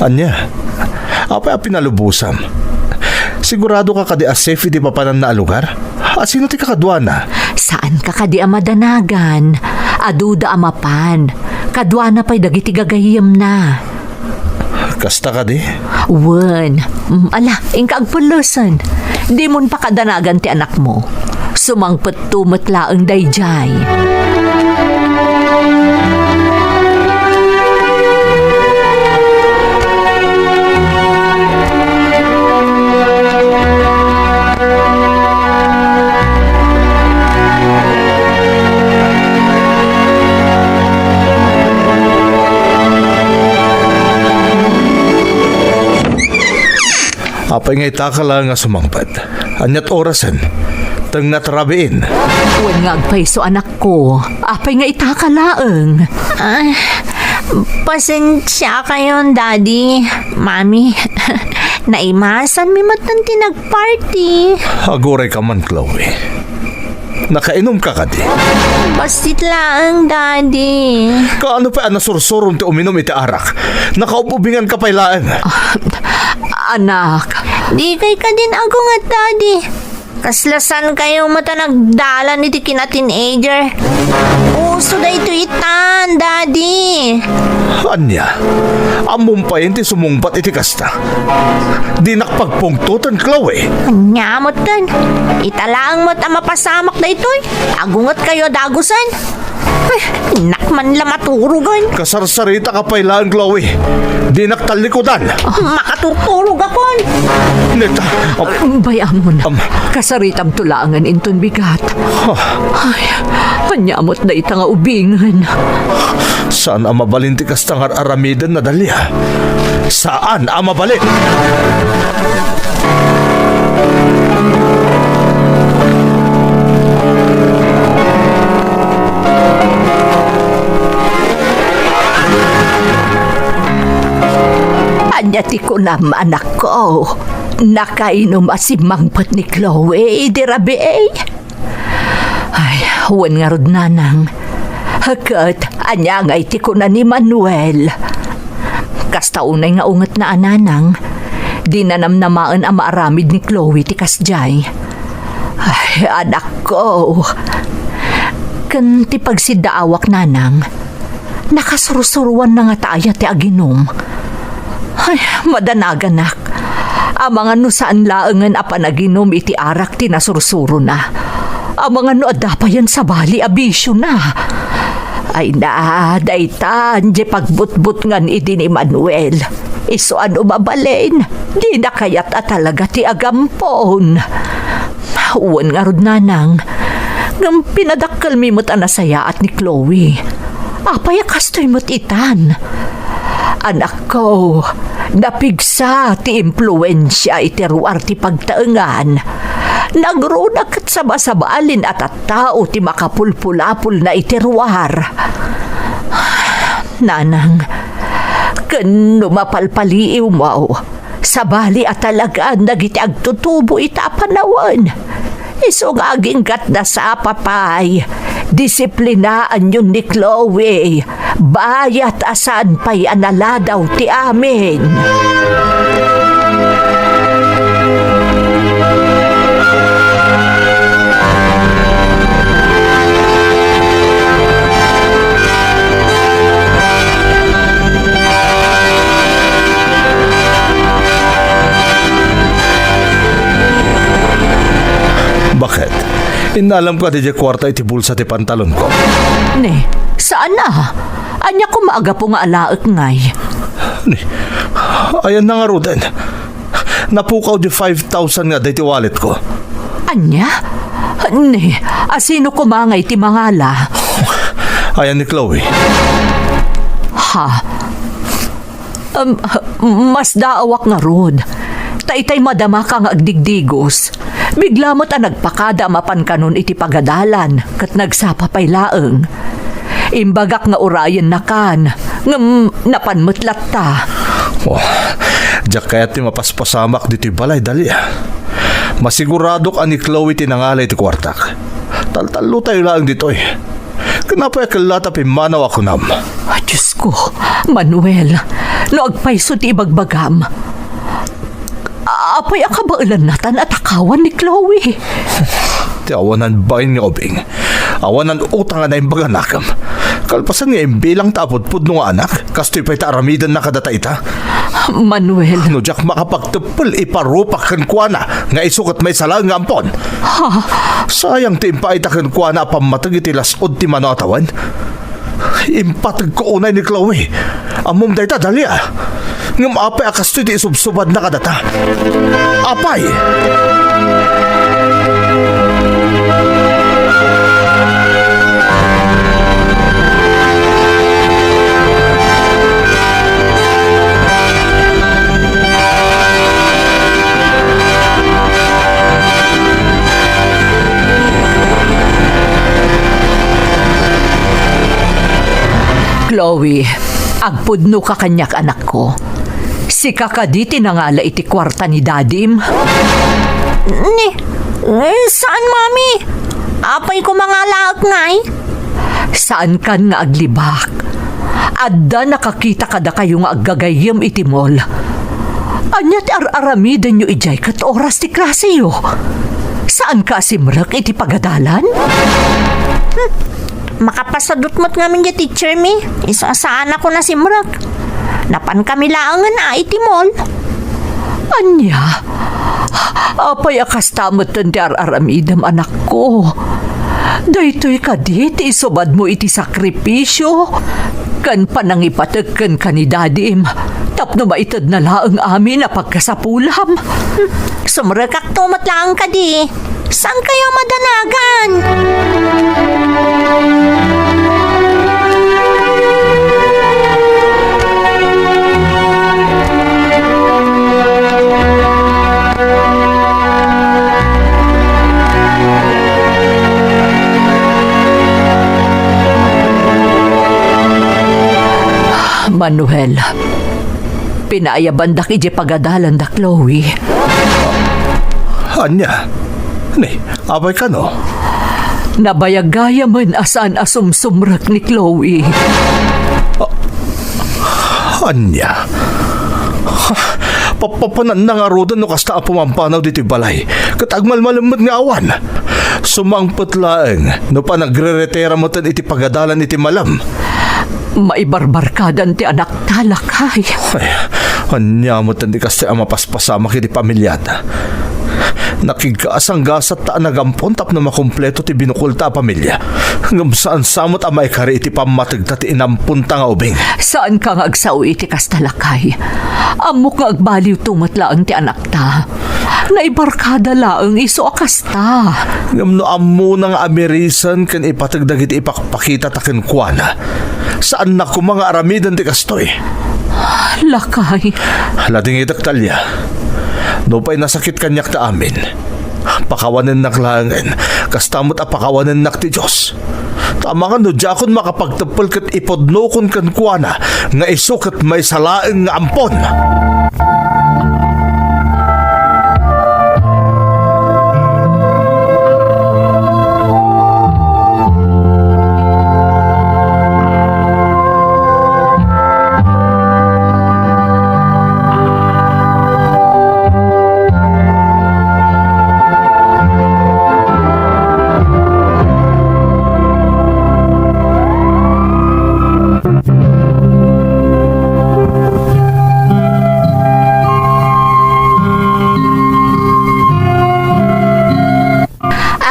Ania? Apay a pinalubosam? Sigurado ka kadi a safe iti papananna a lugar? A sino ti kakaduana? Saan ka kadi a madanagan? Aduda a mapan. Kaduana pay dagiti gagayyemna. Kasta kadi? Wen. Mm, ala, inka agpellesen. Dimon pakadanagan ti anakmo. Sumangpetto met laeng daydiay. Apay nga itaka laeng a sumangpet? Ania't orasen? Tengnga't rabiin. Wen nga agpayso, anakko. Apay nga itaka laeng? Ah, pasensiakayon, Daddy, Mami. Naimasanmi met ti nagparty. Agurayka man, Chloe. Nakainumka kadi? Bassit laeng, Daddy. Kaano pay a nasursurom ti uminum iti arak? Nakaub-ubinganka pay laeng. Ah, anak. Dikay kadin agunget, Daddy. Kasla saankayo met a nagdalan iti kina-teenager. Uso daytoy itan, Daddy. Ania? Ammom payen ti sumungbat iti kasta? Dinak pagpungtoten, Chloe. Ania metten? Ita laeng met a mapasamak daytoy. Agungetkayo a dagusen. Ay, nak man la maturogen. Kasarsaritaka pay laeng, Chloe. Dinak tallikudan. Makaturturogakon. Neta, am- Bay-amon. Am- Kasaritamto laengen inton bigat. Ay, ania met dayta nga ubingen? Saan a mabalin ti kasta nga ar-aramiden, Natalia. Saan a mabalin! Ania ti kunam, anakko? Nakainum a simmangpet ni Chloe idi rabii? Ay, wen ngarud, nanang. Ket ania ngay ti kuna ni Manuel? Kasta unay nga ungetna a nanang, dina namnamaen a maaramid ni Chloe ti kasdiay. Ay, anakko. Ken ti pagsiddaawak, nanang, nakasursuroanna ngata aya ti aginum? Ay, madanaganak. Amangan no saan laengen a panaginum iti arak ti nasursurona. Amangan no adda payen sabali a bisiona. Ay na, daytan, di pagbutbutngan idi ni Manuel. Isu a no mabalin, dina kayat a talaga ti agampon. Wen ngarud, nanang, ngem pinadakkelmi met a nasayaat ni Chloe. Apay a kastoy met itan? Anakko, napigsa ti impluensia iti ruar ti pagtaengan. Nagruna ket sabasabalin a tattao ti makapulpulapolna iti ruar. Nanang, ken no mapalpaliiwmo, sabali a talagaan dagiti agtutubo ita a panawen. Isu nga agingga't nasapa pay, disiplinaanyon ni Chloe, bayat a saan pay a naladaw ti amin. Baket? Innalamka diay kuarta iti bulsa ti pantalonko? Ne, saan a? Ania koma a gapu nga alaek ngay? Ne, ayanna ngaruden. Napukaw di five thousand nga adda iti walletko. Ania? Ne, asino koma ngay ti mangala? Ayan ni Chloe. Ha? Um, masdaawak ngarud. Ta itay madamaka nga agdigdigos, bigla met a nagpakada a mapan kanon iti pagadalan, ket nagsapa pay laeng. Imbagak nga urayennakan, ngem napan met latta. Oh, diak kayat ti mapaspasamak ditoy balay, Dalia. Masiguradok a ni Chloe ti nangala iti kuartak. Taltallotayo laeng ditoy. Ken apay a kellata pimmanaw a kunam? Ah, Diosko, Manuel, no agpayso ti ibagbagam, apay a kabaelanna tan a takawan ni Chloe? Ti awanan bain nga ubing, awanan utang a naimbag a nakem. Kalpasan nga imbilang ta apudpudno nga anak, kastoy pay ta aramidenna kadata ita. Manuel. No diak makapagteppel, iparupak kenkuana nga isu ket maysa laeng nga ampon. Ha? Sayang ti impaayda kenkuana a pammateg iti las-ud ti mano a tawen. Impategko unay ni Chloe. Ammom dayta, Dahlia. Ngem apay a kastoy ti isubsubadna kadata? Apay? Chloe, agpudnoka kaniak, anakko. Sika kadi ti nangala iti kuarta ni dadim? Ni, eh, saan, Mami? Apay ko mangalaek ngay? Saankan nga aglibak. Adda nakakita kadakayo nga aggagayyem iti mall. Ania ti ar-aramidenyo idiay ket oras ti klaseyo? Saanka a simrek iti pagadalan? Hmm. Makapasadut met ngamin diay, teacher mi. Isu a saanakon a simrek. Napankami laengen a iti mall. Ania? Apay a kasta metten ti ar-aramidem, anakko? Daytoy kadi ti isubadmo iti sakripisio ken panangipateg kenka ni dadim tapno maitedna laeng amin a pagkasapulam? Sumrekakto met laeng kadi. Saankayo madanagan? Manuel, pinaayabandak idiay pagadalanda, Chloe. Ania? Ni, apay kano? Nabayag gayamen a saan a sumsumrek ni Chloe. Ah, ania? Papapananna ngaruden no kasta a pumampanaw ditoy balay. Ket agmalmalem met nga awan. Sumangpet laeng no panagreretera metten iti pagadalan iti malem. Maibarbarkadan ti anakta, lakay. Ay, ania metten ti kastoy a mapaspasamak iti pamiliata? Nakigkaasanggasatta a nagampon tapno makumpleto ti binukolta a pamilia. Ngem saan sa met a maikari iti pammategta ti inamponta nga ubing. Saanka nga agsao iti kasta, lakay. Ammok nga agbaliwto met laeng ti anakta. Naibarkada laeng isu a kasta. Ngem no ammona nga amirisan ken ipateg dagiti ipakpakitata kenkuana, saanna koma nga aramiden ti kastoy. Lakay. Ladingitek, Dahlia. Nupay nasakit kaniak ta amin, pakawanennak laengen, kasta met a pakawanennak ti Dios. Ta amangan no diakon makapagteppel ket ipudnokon kenkuana nga isu ket maysa laeng nga ampon.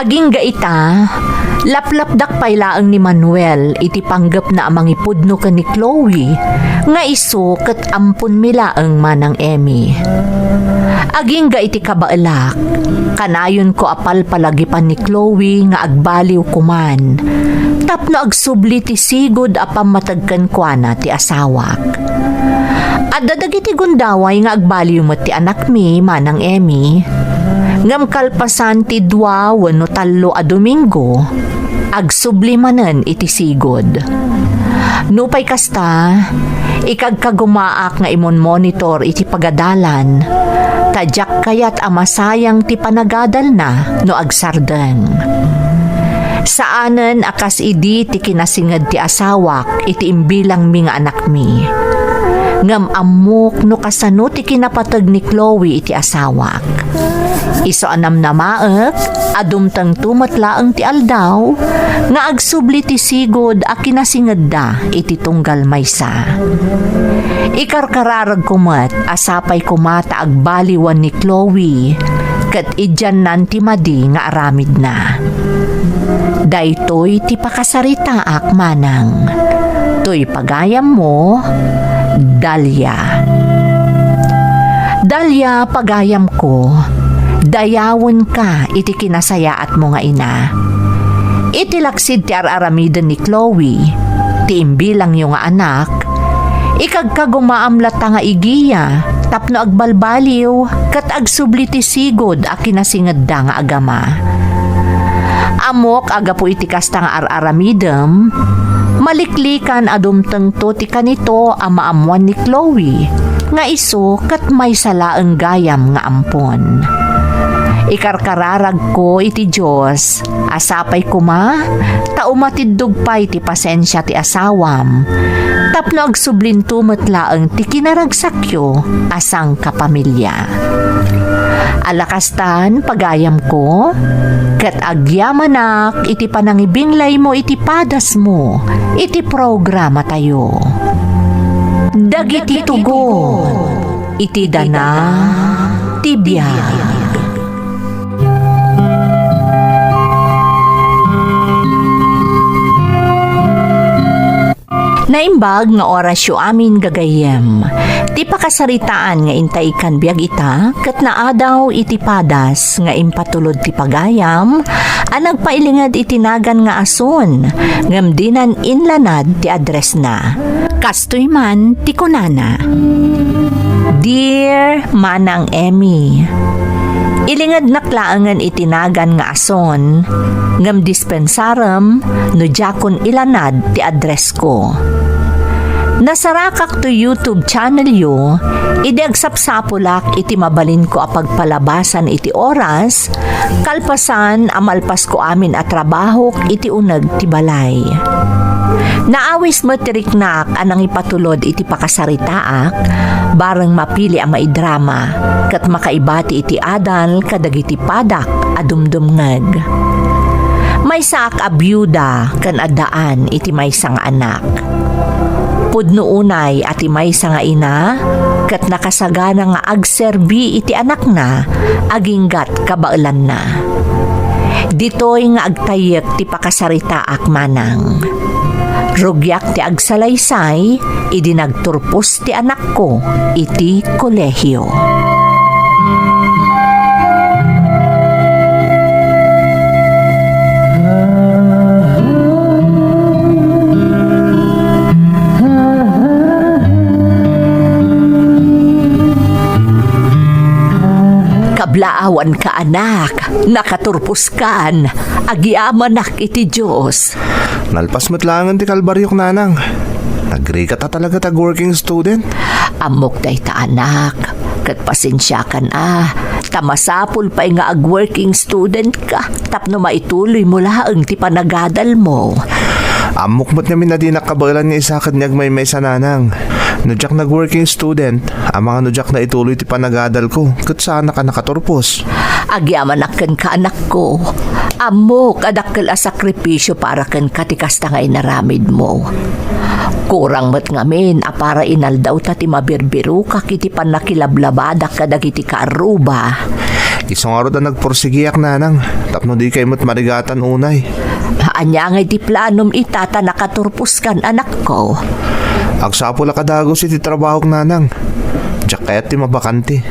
Agingga ita, laplapdak pay laeng ni Manuel iti panggepna a mangipudno ken ni Chloe nga isu ket amponmi laeng, Manang Emmy. Agingga iti kabaelak, kanayonko a palpalagipan ni Chloe nga agbaliw koman tapno agsubli ti sigud a pammateg kenkuana ti asawak. Adda dagiti gundaway nga agbaliw met ti anakmi, Manang Emmy. Ngem kalpasan ti dua wenno tallo a Domingo, agsubli manen iti sigud. Nupay kasta, ikagkagumaak nga imonmonitor iti pagadalan, ta diak kayat a masayang ti panagadalna no agsardeng. Saanen a kas idi ti kinasinged ti asawak iti imbilangmi nga anakmi. Ngem ammok no kasano ti kinapateg ni Chloe iti asawak. Isu a namnamaek a dumtengto met laeng ti aldaw nga agsubli ti sigud a kinasingedda iti tunggal maysa. Ikarkararagko met a sapay koma ta agbaliwan ni Chloe ket idiannan ti madi nga aramidna. Daytoy ti pakasaritaak, manang. Toy pagayammo, Dalia. Dalia, pagayamko, dayawenka iti kinasayaatmo nga ina. Iti laksid ti ar-aramiden ni Chloe, ti imbilangyo nga anak, ikagkagumaam latta nga igiya tapno agbalbaliw ket agsubli ti sigud a kinasingedda nga agama. Ammok a gapu iti kasta nga ar-aramidem, maliklikan a dumtengto ti kanito a maammoan ni Chloe nga isu ket maysa laeng gayam nga ampon. Ikarkararagko iti Dios a sapay koma ta umatiddog pay ti pasensia ti asawam tapno agsublinto met laeng ti kinaragsakyo a sangkapamilia. Ala kastan, pagayamko, ket agyamanak iti panangibinglaymo iti padasmo iti programatayo. Dagiti tugon iti dana ti biag. Naimbag nga orasyo amin, gagayyem. Ti pakasaritaan nga intay ikkan biag ita ket naadaw iti padas nga impatulod ti pagayam a nagpailinged iti nagan nga asun ngem dinan inlanad ti addressna. Kastoy man ti kunana, Dear Manang Emmy, ilingednak laengen iti nagan nga asun ngem dispensarem no diakon ilanad ti addressko. Nasarakak toy YouTube channelyo idi agsapsapulak iti mabalinko a pagpalabasan iti oras, kalpasan a malpasko amin a trabahok iti uneg ti balay. Naawis met ti riknak a nangipatulod iti pakasaritaak, bareng mapili a maidrama, ket makaibati iti adal kadagiti padak a dumdumngeg. Maysaak a biuda ken addaan iti maysa nga anak. Pudno unay a ti maysa nga ina ket nakasagana nga agserbi iti anakna aginggat kabaelanna. Ditoy nga agtayyek ti pakasaritaak, manang. Rugiak ti agsalaysay idi nagturpos ti anakko iti kolehio. Kablaawanka, anak, nakaturposkan, agyamanak iti Dios. Nalpas met laengen ti kalbariok, nanang. Nagrigat a talaga ti ag-working student. Ammok dayta, anak. Ket pasensiakan a, ta masapul pay nga ag-working student ka tapno maituloymo laeng ti panagadalmo. Ammok met ngamin a dinak kabaelan nga isaked ni agmaymaysa, nanang. No diak nag-working student, amangan no diak naituloy ti panagadalko, ket saanak a nakaturpos. Agyamanak kenka, anakko. Ammok a dakkel a sakripisio para kenka ti kasta nga inaramidmo. Kurang met ngamin a para inaldawta ti mabirbirokak iti pannakilablabadak kadagiti kaarruba. Isu ngarud a nagpursigiak, nanang, tapno dikay met marigatan unay. Ania ngay ti planom ita ta nakaturposkan, anakko? Agsapul a kadagus iti trabahok, nanang. Diak kayat ti mabakante.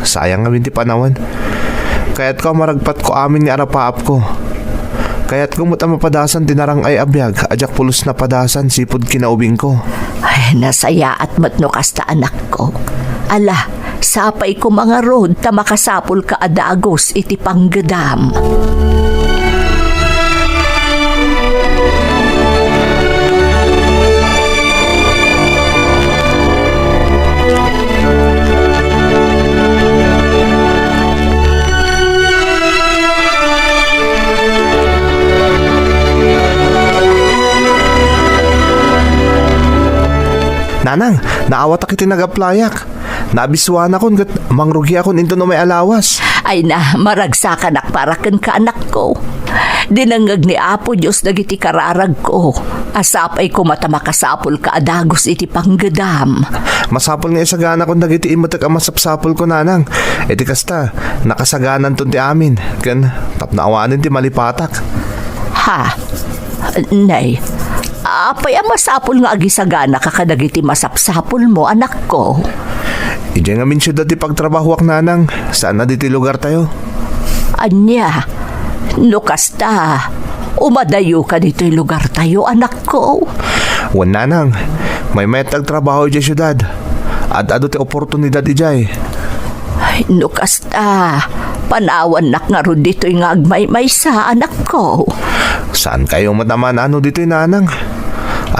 Sayang ngamin ti panawen. Kayatko a maragpatko amin nga arapaapko. Kayatko met a mapadasan ti narang-ay a biag a diak pulos napadasan sipud kinaubingko. Ay, nasayaat met no kasta, anakko. Ala, sapay koma ngarud ta makasapulka a dagus iti panggedam. Nanang, naawatak iti nag-applyak. Nabisuanakon ket mangrugiakon inton umay a lawas. Ay na, maragsakanak para kenka, anakko. Dinengngeg ni Apo Dios dagiti kararagko, a sapay koma ta makasapulka a dagus iti panggedam. Masapul nga isaganakon dagiti immetek a masapsapulko, nanang. Iti kasta, nakasagananton ti amin, ken tapno awanen ti malipatak. Ha? Nay, apay a masapul nga agisaganaka kadagiti masapsapulmo, anakko? Idiay ngamin siudad ti pagtrabahoak, nanang, saan a ditoy lugartayo. Ania? No kasta, umadayoka ditoy lugartayo, anakko? Wen, nanang, maymayat ti agtrabaho idiay siudad. Ad-adu ti oportunidad idiay. Ay, no kasta, panawannak ngarud ditoy nga agmaymaysa, anakko. Saankayo met a maan-ano ditoy, nanang?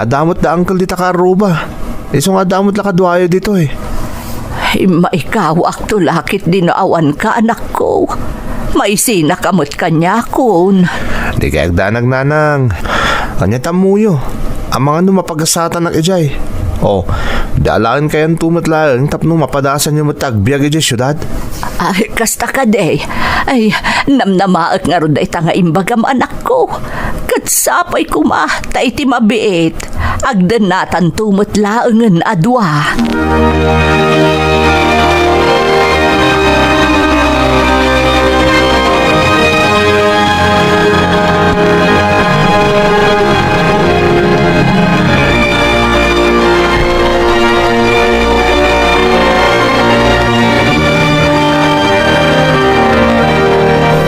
Adda met da uncle dita kaarruba. Isu nga adda met la kaduayo ditoy. Ay, maikawakto la ketdi no awanka, anakko. Maisinaka met kaniakon. Dikay agdanag, nanang. Ania ti ammoyo? Amangan no mapagasatanak idiay. O, di alaen kayanto met laeng tapno mapadasanyo met ti agbiag idiay siudad? Ay, kasta kadi. Ay, namnamaek ngarud dayta nga imbagam, anakko. Ket sapay koma ta iti mabiit, agdennatanto met laengen a dua.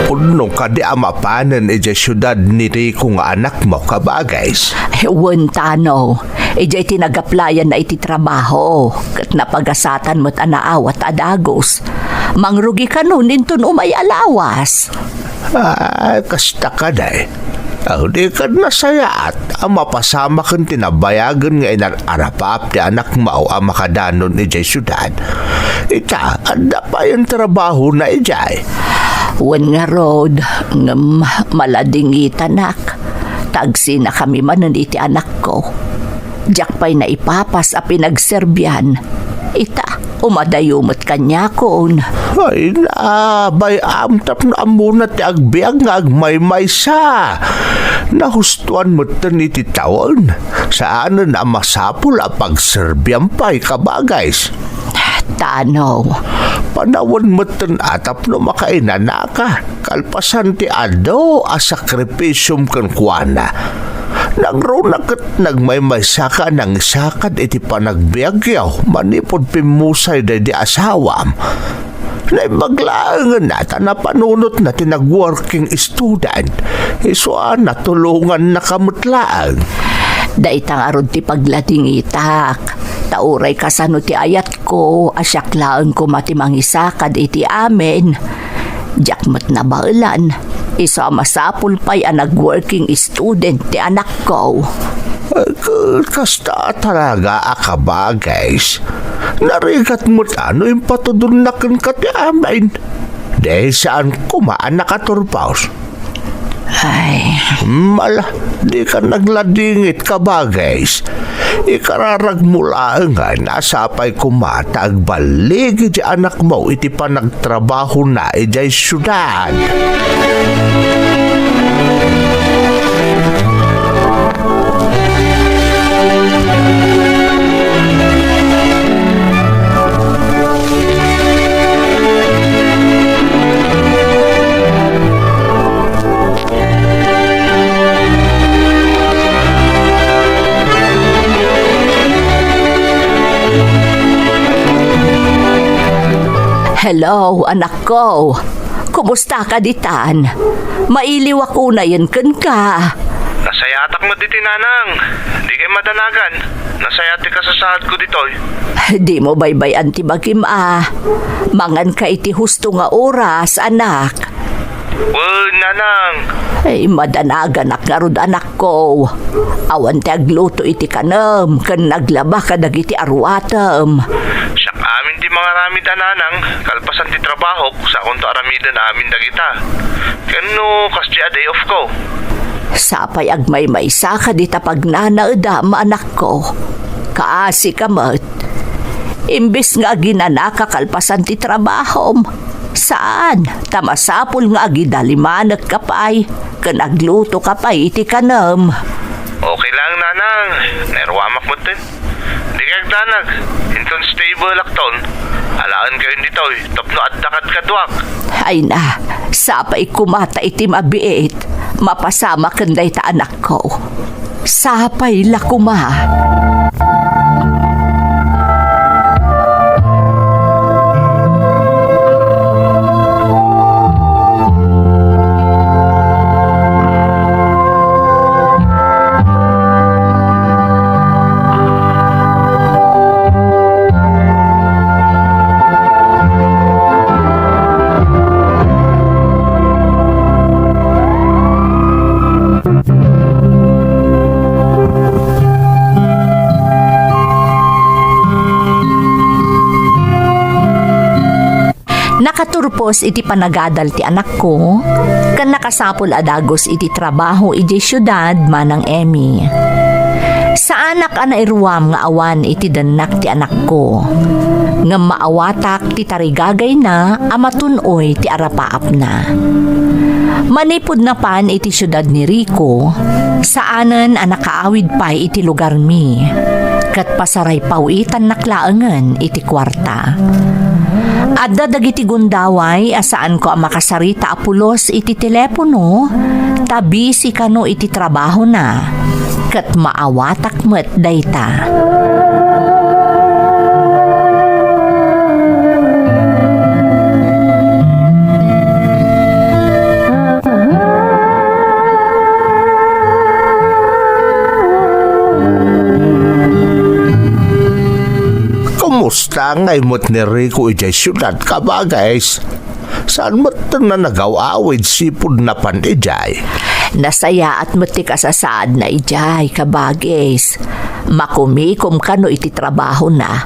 Pudno kadi a mapanen idiay siudad ni Rico nga anakmo, kabagis? Wen, Tano. Idiay ti nagaplayanna iti trabaho, ket napagasatan met a naawat a dagus. Mangrugi kanon inton umay a lawas. Ah, kasta kadi. Aw, di kad nasayaat a mapasamaken ti nabayagen nga inar-arapaap ti anakmo a makadanon idiay siudad. Ita, adda pay trabahona idiay. Wen ngarud, ngem maladingitanak. Ta agsinakami manen iti anakko. Diak pay naipapas a pinagserbian. Ita, umadayo met kaniakon. Ay, nabay-am tapno ammona ti agbiag nga agmaymaysa. Nahustoan metten iti tawen. Saanen a masapul a pagserbiam pay, kabagis? Tano. Panawen metten a tapno makainanaka. Kalpasan ti adu a sakripisiom kenkuana, nangruna ket nagmaymaysaka a nangisakad iti panagbiagyo manipud pimmusay daydi asawam. Naimbag laengen a ta napanunotna ti nag-working student, isu a natulongannaka met laeng. Dayta ngarud ti pagladingitak, ta uray kasano ti ayat ko a siak laeng koma ti mangisakad iti amin. Diak met nabaelan. Isu a masapul pay a nag-working student ti anakko. Ay, ka-, kasta talaga a kabagis. Narigat met a no impatudonna kenka ti amin. Di saan koma a nakaturpos. Ay. Mala, di ka nagladingit, kabagis. Ikararagmo laengen a sapay koma ta agballigi ti anakmo iti panagtrabahona idiay siudad. Hello, anakko. Kumusta ka ditan? Mailiwak unayen kenka. Nasayaatak met ditoy, nanang. Dikay madanagan. Nasayaat ti kasasaadko ditoy. Dimo baybay-an ti bagim a. Manganka iti husto nga oras, anak. Wen, nanang. Ay, madanaganak ngarud, anakko. Awan ti agluto iti kanem, ken naglaba kadagiti aruatem. Siak amin ti mangaramid a nanang, kalpasan ti trabahok, sakonto aramiden amin dagita. Ken no, kasdi a day off ko. Sapay agmaymaysa ka dita pagnanaedam, anakko. Kaasi ka met. Imbes nga aginanaka kalpasan ti trabahom, saan, ta masapul nga agidalimanekka pay ken aglutoka pay iti kanem. Okay lang, Nanang. Nairuamak metten. Di kay agdanag. Inton stable akton, alaenkayon ditoy tapno adda kadkaduak. Ay na, sapay koma ta iti mabiit, mapasama ken dayta anakko. Sapay la koma. Nakaturpos iti panagadal ti anakko, ken nakasapul a dagus iti trabaho idiay siudad, Manang Emmy. Saanak a nairuam nga awan iti dennak ti anakko, ngem maawatak ti tarigagayna a matun-oy ti arapaapna. Manipud napan iti siudad ni Rico, saanen a nakaawid pay iti lugarmi, ket pasaray pawitannak laengen iti kuarta. Adda dagiti gundaway a saanko a makasarita a pulos iti telepono, ta busy kano iti trabahona, ket maawatak met dayta. Kumusta ngay met ni Rico idiay siudad, kabagis? Saan metten a nagaw-awid sipud napan idiay? Nasayaat met ti kasasaadna idiay, kabagis. Makumikom kano iti trabahona.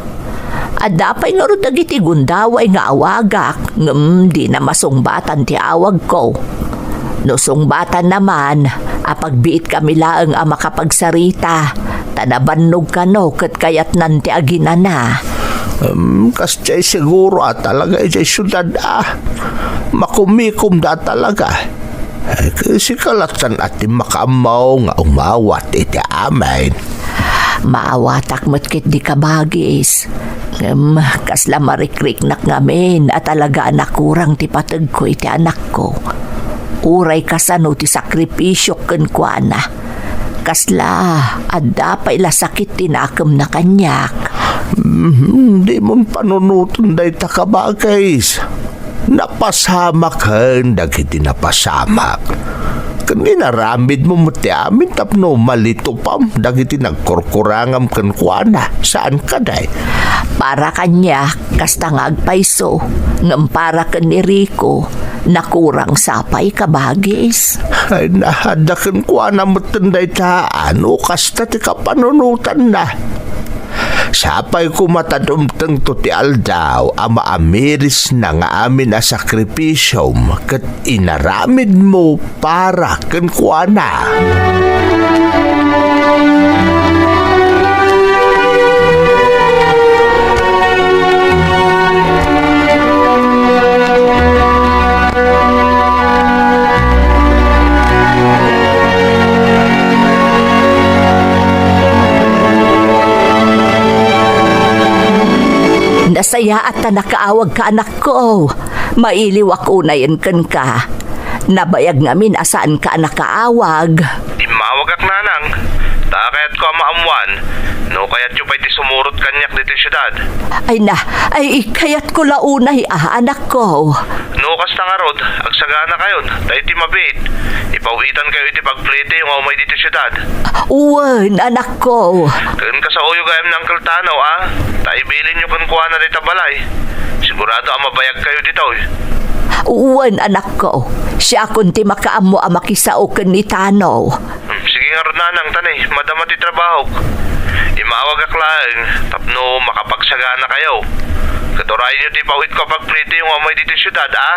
Adda pay ngarud dagiti gundaway nga awagak, ngem dina masungbatan ti awagko. No sungbatanna man, apagbiitkami laeng a makapagsarita, ta nabannog kano ket kayatnan ti aginana. Em, kas diay siguro a talaga idiay siudad a. Makumikomda a talaga. Eh, sika lattan a ti makaammo nga umawat iti amin. Maawatak met ketdi, kabagis. Ngem, kasla marikriknak ngamin a talaga a nakurang ti pategko iti anakko. Uray kasano ti sakripisiok kenkuana. Kasla, adda pay la sakit ti nakemna kaniak. Mhm, dimon panunoten dayta, kabagis. Napasamaken dagiti napasamak. Ken inaramidmo met ti amin tapno malitupam dagiti nagkurkurangam kenkuana, saan kadi? Para kaniak, kasta nga agpayso, ngem para ken ni Rico, nakurang sapay, kabagis. Ay, naadda kenkuana metten dayta, no kasta ti kapanunotanna. Sapay koma ta dumtengto ti aldaw a maamirisna nga amin a sakripisiom ket inaramidmo para kenkuana. Nasayaat ta nakaawagka, anakko. Mailiwak unayen kenka. Nabayag ngamin a saanka a nakaawag. Immawagak, nanang. Ta kayatko a maammuan no kayatyo pay ti sumurot kaniak ditoy siudad. Ay na, ay, kayatko la unay a, anakko. No kasta ngarud, agsaganakayon, ta iti mabiit, ipaw-itankayo iti pagplitiyo nga umay ditoy siudad. Wen, anakko. Ken kasaoyo gayam ni Uncle Tano, a? Ta ibilinyo kenkuana dayta balay. Sigurado a mabayagkayo ditoy. Wen, anakko. Siakon ti makaammo a makisao ken ni Tano. Hmm, sige ngarud, nanang, ta ni, madama ti trabahok. Immawagak laeng tapno makapagsaganakayo. Ket urayonyo ti ipaw-itko a pagplitiyo nga umay ditoy siudad, a?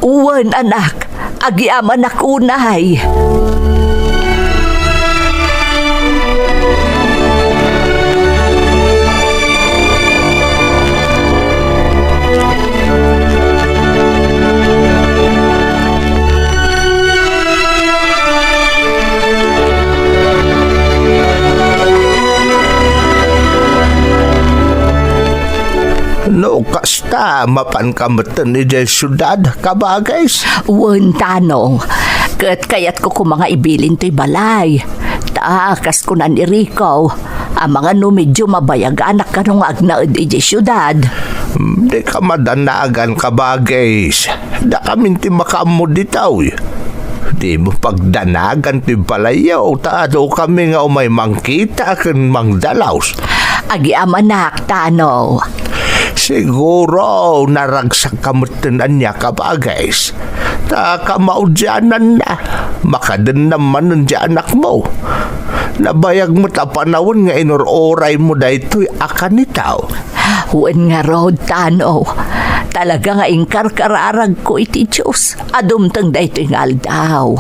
Wen, anak. Agyamanak unay. Ta mapanka metten idiay siudad, kabagis. Wen, Tanong. Ket kayatko koma nga ibilin toy balay. Ta, kas kuna ni Rico, amangan no medio mabayaganak kano nga agnaed idiay siudad. Hmm, dika madanagan, kabagis. Dakamin ti makaammo ditoy. Dimo pagdanagan ti balayyo, ta adukami nga umay mangkita ken mangdalaus. Agyamanak, Tanong. Siguro, naragsakka metten ania, kabagis. Ta kamaudiananna, makadennam manen ti anakmo. Nabayag met a panawen nga inur-uraymo daytoy a kanitaw. Wen ngarud, Tanong. Talaga nga inkarkararagko iti Dios a dumteng daytoy nga aldaw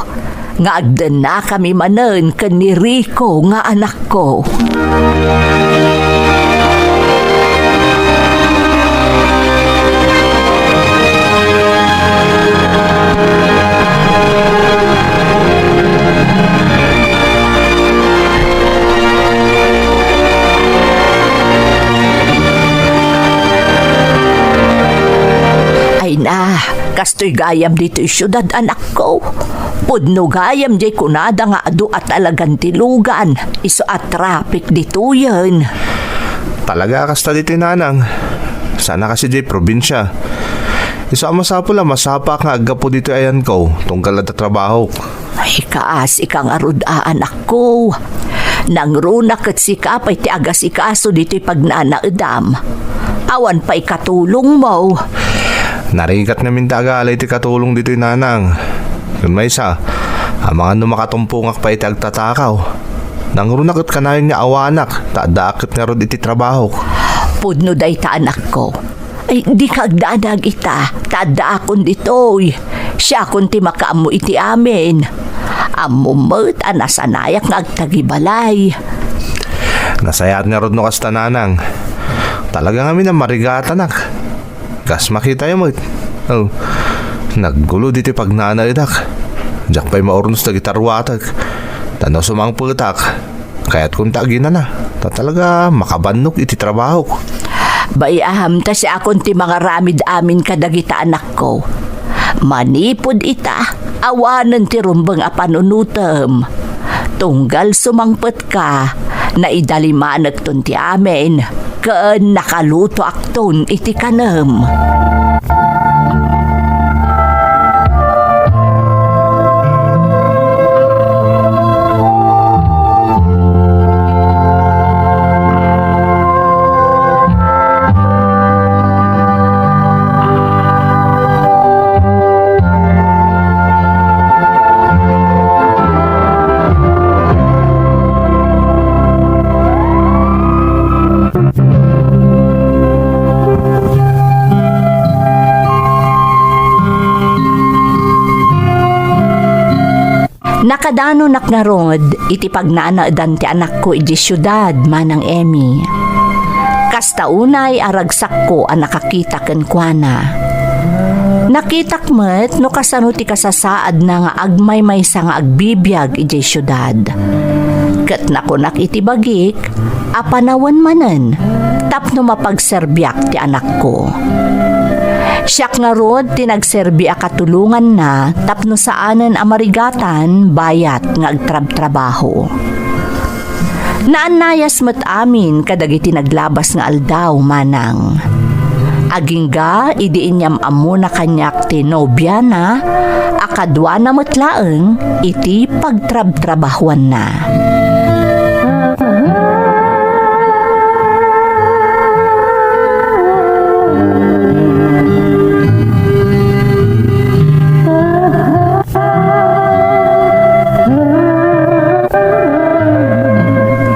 nga agdennakami manen ken ni Rico nga anakko. Ay na, kastoy gayam ditoy siudad, anakko. Pudno gayam diay kunada nga adu a talagan ti lugan, isu a traffic ditoyen. Talaga kasta ditoy, Nanang. Sana kasi diay probinsia. Isu a masapul a masapaak nga aggapu ditoy ayanko, tunggal adda trabahok. Ay, kaasi ka ngarud a, anakko. Nangruna ket sika pay ti agasikaso ditoy pagnanaedam. Awan pay katulongmo. Narigat ngamin ti agala iti katulong ditoy, Nanang. Ken maysa, amangan no makatumpongak pay iti agtatakaw. Nangruna ket kanayon nga awanak, ta addaak ket ngarud iti trabahok. Pudno dayta, anakko. Ay, dika agdanag ita, ta addaakon ditoy. Siakon ti makaammo iti amin. Ammom met a nasanayak nga agtagibalay. Nasayaat ngarud no kasta, Nanang. Talaga ngamin a marigatanak. Kas makitayo met. Oh, naggulo ditoy pagnanaedak. Diak pay maurnos dagiti ruatek. Ta no sumangpetak, kayatkonto a ginana, ta talaga makabannok iti trabahok. Bay-am ta siakon ti mangaramid amin kadagita anakko. Manipud ita, awanen ti rumbeng a panunotem. Tunggal sumangpetka, naidalimanekton ti amin, ken nakalutoakton iti kanem. Nakadanonak ngarud iti pagnanaedan ti anakko idiay siudad, Manang Emmy. Kasta unay a ragsakko a nakakita kenkuana. Nakitak met no kasano ti kasasaadna nga agmaymaysa nga agbibiag idiay siudad. Ket nakunak iti bagik, a panawen manen tapno mapagserbiak ti anakko. Siak ngarud ti nagserbi a katulonganna tapno saanen a marigatan bayat nga agtrabtrabaho. Naannayas met amin kadagiti naglabas nga aldaw, Manang. Agingga idi inyam-ammona kaniak ti nobiana a kaduana met laeng iti pagtrabtrabahuanna.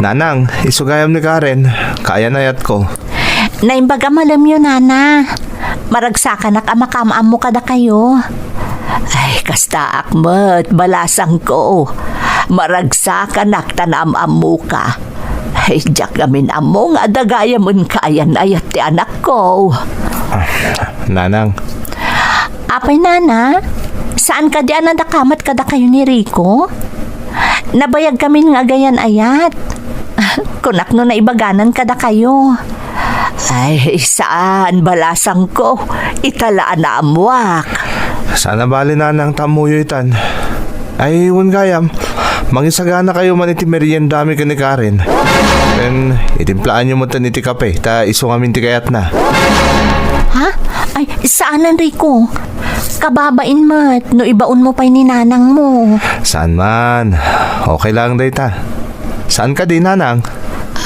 Nanang, isu gayam ni Karen, kaayan-ayatko. Naimbag a malemyo, Nana. Maragsakanak a makaam-ammo kadakayo. Ay, kastaak met, balasangko. Maragsakanak ta naam-ammoka. Ay, diak ngamin ammo nga adda gayamen kaayan-ayat ti anakko. Nanang. Apay, Nana? Saan kadi a nadakamat kadakayo ni Rico? Nabayag ngamin nga agayan-ayat. Kunak no naibaganan kadakayo. Ay, saan, balasangko. Ita la a naammuak. Saan a bali, nanang, ta ammoyo itan. Ay, wen gayam, mangisagana kayo man iti meriendami ken ni Karen. Ken itimplaanyo metten iti kape, ta isu ngamin ti kayatna. Ha? Ay, saan, Enrico. Kababain met no ibaonmo pay ni nanangmo. Saan man. Okay lang dayta. Saan kadi, nanang?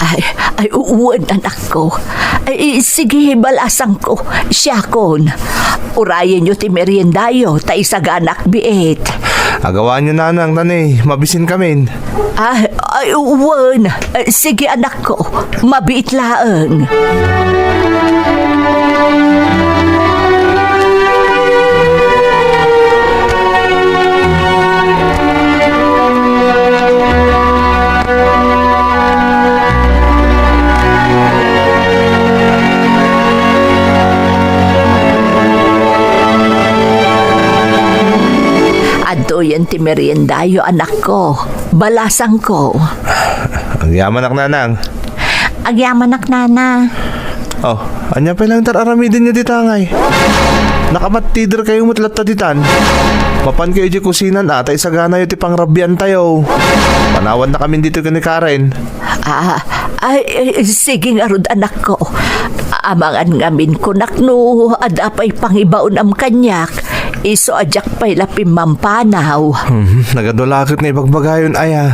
Ay, ay, wen, anakko. Ay, sige, balasangko. Siakon. Urayenyo ti meriendayo, ta isaganak biit. Agawanyo, nanang, ta ne, mabisinkamin. Ah, ay, wen. Ay, sige, anakko. Mabiit laeng. Adtoyen ti meriendayo, anakko. Balasangko. Agyamanak, nanang. Agyamanak, nana. Oh, ania pay lang ti ar-aramidenyo dita ngay? Nakamattider kayo met latta ditan. Mapan kayo idiay kusinan, a, ta isaganayo ti pangrabiantayo. Panawannakamin ditoy ken ni Karen. Ah, ay, eh, sige ngarud, anakko. Amangan ngamin kunak no adda pay pangibaonam kaniak. Isu a diak pay la pimmampanaw. Hmm, nagadua la ket nga ibagbagayon aya.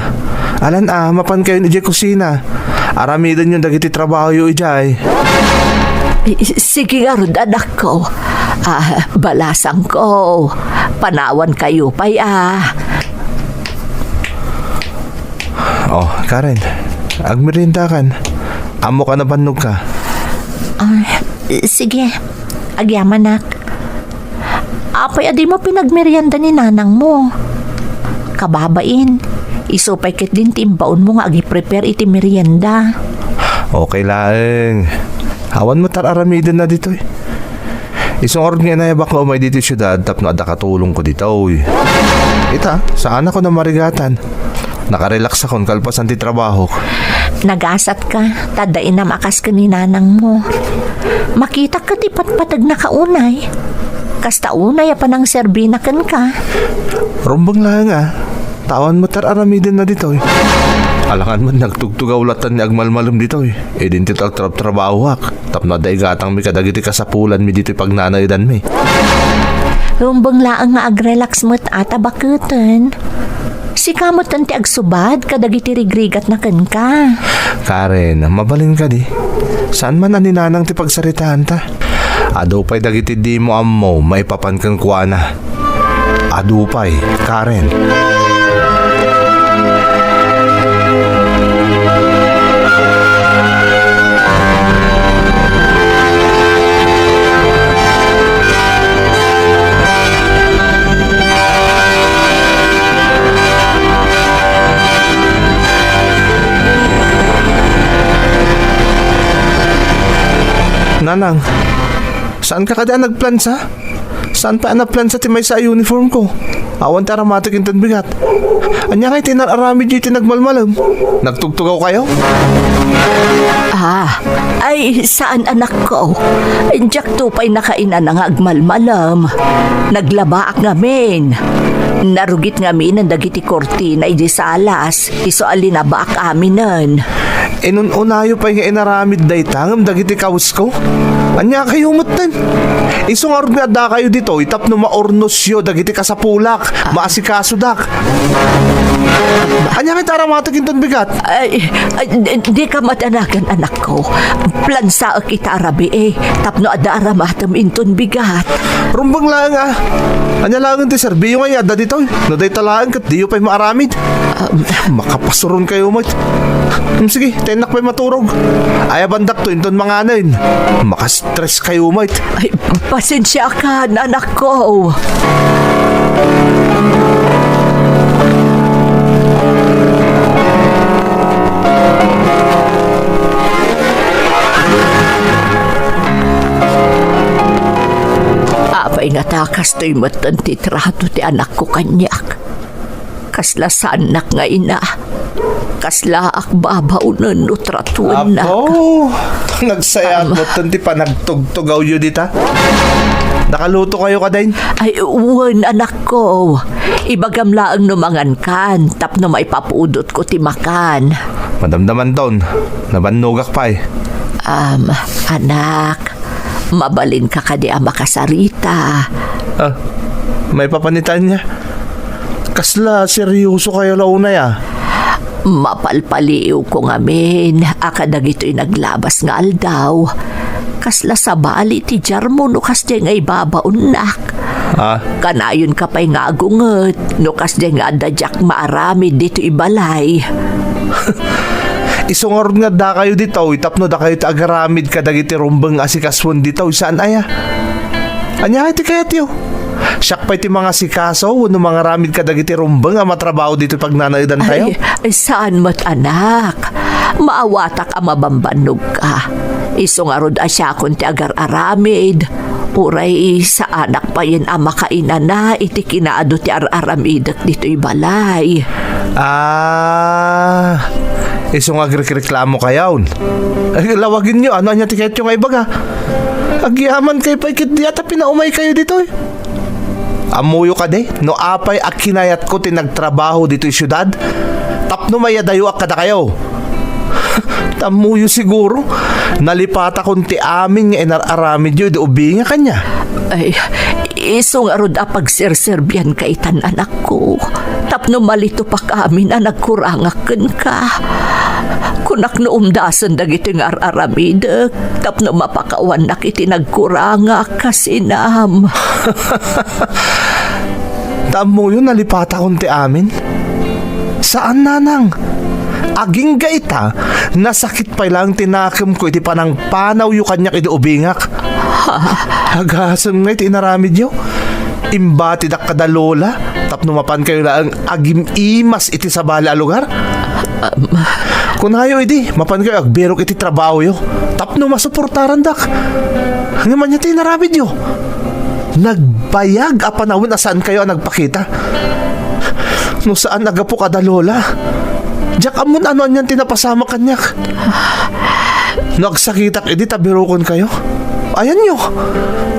Alan a, mapan kayon idiay kusina. Aramidenyon dagiti trabahoyo idiay. I-, sige ngarud, anakko. Ah, balasangko. Panawan kayo pay, ah. Oh, Karen, agmeriendakan. Ammok a nabannogka. Ah, sige. Agyamanak. Apay a dimo pinagmerienda ni nanangmo? Kababain, isu pay ketdin ti imbaonmo nga agiprepare iti merienda. Okay laeng. Awan met ar-aramidenna ditoy. Isu ngarud nga inayabak nga umay ditoy siudad tapno adda katulongko ditoy. Ita, saanakon a marigatan. Nakarelaksakon kalpasan ti trabahok. Nagasatka, ta adda inam a kas ken ni nanangmo. Makitak ket ipatpategnaka unay. Kasta unay a panangserbina kenka. Rumbeng laeng a, ta awan met ar-aramidenna ditoy. Alangan met nagtugtugaw latta ni agmalmalem ditoy. Idin ti agtrabtrabahoak. Tapno adda igatangmi kadagiti kasapulanmi ditoy pagnanaedanmi. Rumbeng laeng nga agrelax met a ta baketen. Sika met ti agsubad kadagiti rigrigatna kenka. Karen, mabalin kadi? Saan man a ni nanang ti pagsaritaanta? Adu pay dagiti dimo ammo maipapan kenkuana. Adu pay, Karen. Nanang, saan ka kadi a nagplansa? Saan pay a naplansa ti maysa a uniform ko? Awan ti aramatek inton bigat. Ania ngay ti inar-aramidyo iti nagmalmalem? Nagtugtugaw kayo? Ah, ay, saan, anakko. Diakto pay nakainana nga agmalmalem. Naglabaak ngamin. Narugit ngamin dagiti kurtina idi salas. Isu a linabaak aminen. Inun-unayo pay nga inaramid dayta ngem dagiti kawesko? Ania kayo metten? Isu ngarud nga adda kayo ditoy tapno maurnosyo dagiti kasapulak, maasikasodak. Ania nga ti aramatek inton bigat? Ay, ay, di, di ka madanagan, anakko. Plansaek ita a rabii, tapno adda aramatem inton bigat. Rumbeng laeng a. Ania laeng ti serbiyo nga adda ditoy? No dayta laeng ket diyo pay maaramid. Um, makapasuron kayo met. Um, sige, tennak pay maturog. Ayabandakto inton manganen. Makastress kayo met. Ay, pasensiakan, anakko. Apay nga ta kastoy metten ti trato ti anakko kaniak. Kasla saannak nga ina. Kaslaak babaonen no tratuennak. Apo, nagsayat Am. Metten ti panagtugtugawyo dita. Nakaluto kayo kadin? Ay, wen, anakko. Ibagam laeng no mangankan, tapno maipapudotko ti makan. Madamdamanton, nabannogak pay. Am, anak, mabalinka kadi a makasarita? Ah, maipapan ni Tanya. Kasla seryoso kayo la unay, ah. Mapalpaliiwko ngamin a kadagitoy naglabas nga aldaw, kasla sabali ti diarmo no kasdiay nga ibabaonnak. Ah? Kanayonka pay nga agunget no kasdiay nga adda diak maaramid ditoy balay. Isu ngarud nga addakayo ditoy tapno dakayo ti agaramid kadagiti rumbeng a sikasuen ditoy, saan aya? Ania ti kayatyo? Siak pay ti mangasikaso wenno mangaramid kadagiti rumbeng a matrabaho ditoy pagnanaedantayo? Ay, ay, saan met, anak. Maawatak a mabambannogka. Isu ngarud a siakon ti agar-aramid. Uray saanak payen a makainana iti kinaadu ti ar-aramidek ditoy balay. Ah, isu nga agrikreklamo kayon. Ay, lawagenyo, ano ania ti kayatyo nga ibaga? Agyaman kayo pay ket diay ta pinaumay kayo ditoy. Ammoyo kadi, no apay a kinayatko ti nagtrabaho ditoy siudad? Tapno mayadayoak kadakayo. Ammoyo siguro, nalipatakon ti amin nga inar-aramidyo idi ubingak kaniak. Ay, isu ngarud a pagserserbianka itan, anakko, tapno malitupak amin a nagkurangak kenka. Kunak no umdasen dagitoy nga ar-aramidek tapno mapakawannak iti nagkurangak kas inam. Ta ammoyo, nalipatakon ti amin. Saan, nanang. Agingga ita, nasakit pay laeng ti nakemko iti panangpanawyo kaniak idi ubingak. Agasem nga iti inaramidyo. Imbatidak kada lola, tapno mapan kayo laeng agim-imas iti sabali a lugar. Am. Kunayo idi, mapan kayo agbirok iti trabahoyo, tapno masuportarandak. Ngem ania ti inaramidyo? Nagbayag a panawen a saan kayo a nagpakita. No saan a gapu kada lola, diak ammo no anian ti napasamak kaniak. No agsakitak idi ta birokon kayo. Ayanyo,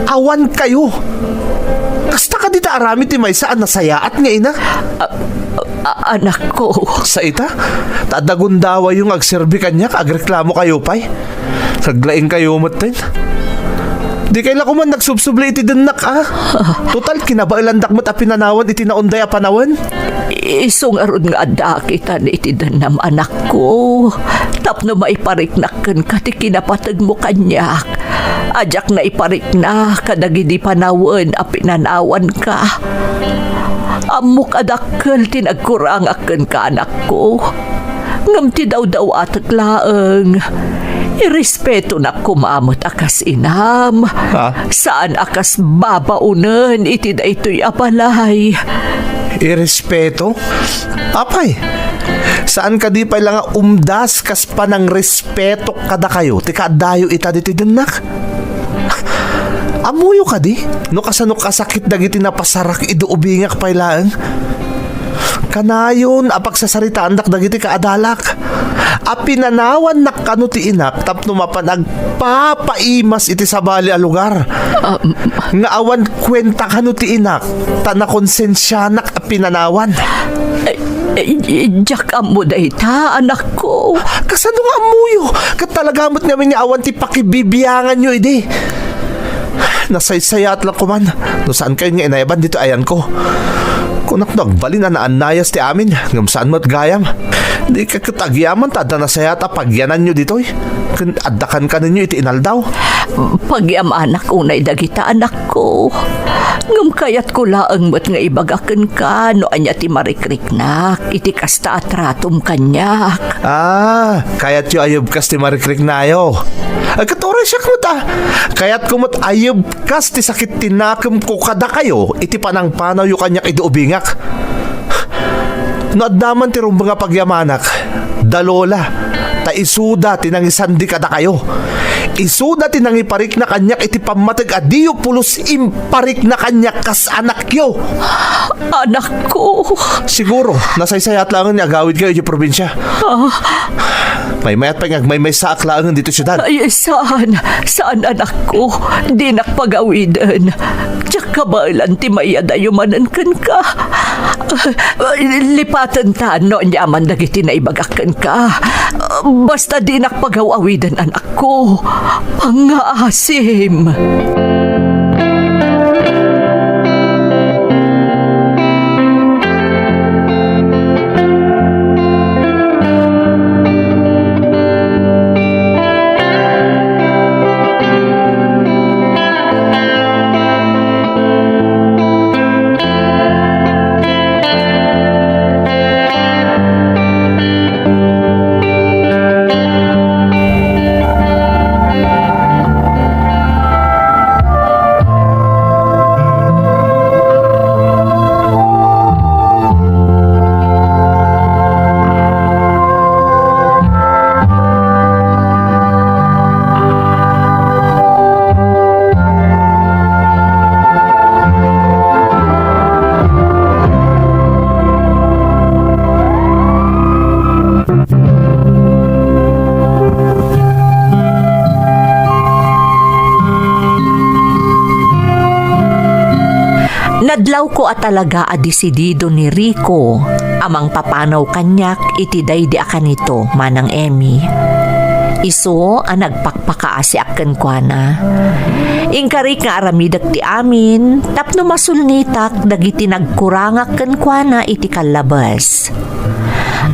awan kayo. Kasta kadi ta aramid ti maysa a nasayaat nga ina? A-, a-, anakko. Sa ita, ta adda gundawayyo nga agserbi kaniak, agreklamo kayo pay. Naglaing kayo metten. Di kay la koman nagsubsubli iti dennak, a? Total, kinabaelandak met a pinanawan iti naunday a panawen. Isu ngarud nga adda akitan iti dennam, anakko, tapno maipariknak kenka ti kinapategmo kaniak. A diak naiparikna kadagidi panawen a pinanawanka. Ammok a dakkel ti nagkurangak kenka, anakko. Ngem ti dawdawatek laeng, irespetonak koma met a kas inam. Ha? Saan a kas babaonen iti daytoy a balay. Irespeto? Apay, saan kadi pay la nga umdas kas panangrespetok kadakayo ti kaaddayo ita ditoy dennak? Ammoyo kadi no kasano kasakit dagiti napasarak idi ubingak pay laeng? Kanayon a pagsasaritaandak dagiti kaadalak a pinanawannak kano ti inak tapno mapan agpapaimas iti sabali a lugar. Um, nga awan kuenta kano ti inak ta nakonsensianak a pinanawan. Ay, ay, ay, diak ammo dayta, anakko. Kasano nga ammoyo? Ket talaga met ngamin nga awan ti pakibibianganyo idi. Nasaysayaat lang koman no saan kayo nga inayaban ditoy ayanko. Kunak no agbalin a naannayas ti amin, ngem saan met gayam. Di ka ket agyaman ta adda nasayaat a pagyananyo ditoy. Ken adda kankanenyo iti inaldaw. Pagyamanak unay dagita, anakko. Ngem kayatko laeng met nga ibaga kenka no ania ti marikriknak iti kasta a tratom kaniak. Ah, kayatyo a yebkas ti marikriknayo. Ay, ket uray siak met, a. Kayatko met a yebkas ti sakit ti nakemko kadakayo iti panangpanawyo kaniak idi ubingak. No adda man ti rumbeng a pagyamanak, da lola, ta isuda ti nangisandi kadakayo. Isuda ti nangiparikna kaniak iti pammateg a diyo pulos imparikna kaniak kas anakyo. Anakko. Siguro, nasaysayat laengen nga agawidkayo idiay probinsia. Ah. Maymayat pay nga agmaymaysaak laengen ditoy siudad. Ay, saan. Saan, anakko. Dinak pagawiden. Diak kabaelan ti mayadayo manen kenka. Lipatenta no aniaman dagiti naibagak kenka. Basta dinak pagaw-awiden, anakko. Pangngaasim. Nadlawko a talaga a desidido ni Rico a mangpapanaw kaniak iti daydi a kanito, Manang Emmy. Isu a nagpakpakaasiak kenkuana. Inkarik nga aramidek ti amin tapno masulnitak dagiti nagkurangak kenkuana iti kallabes.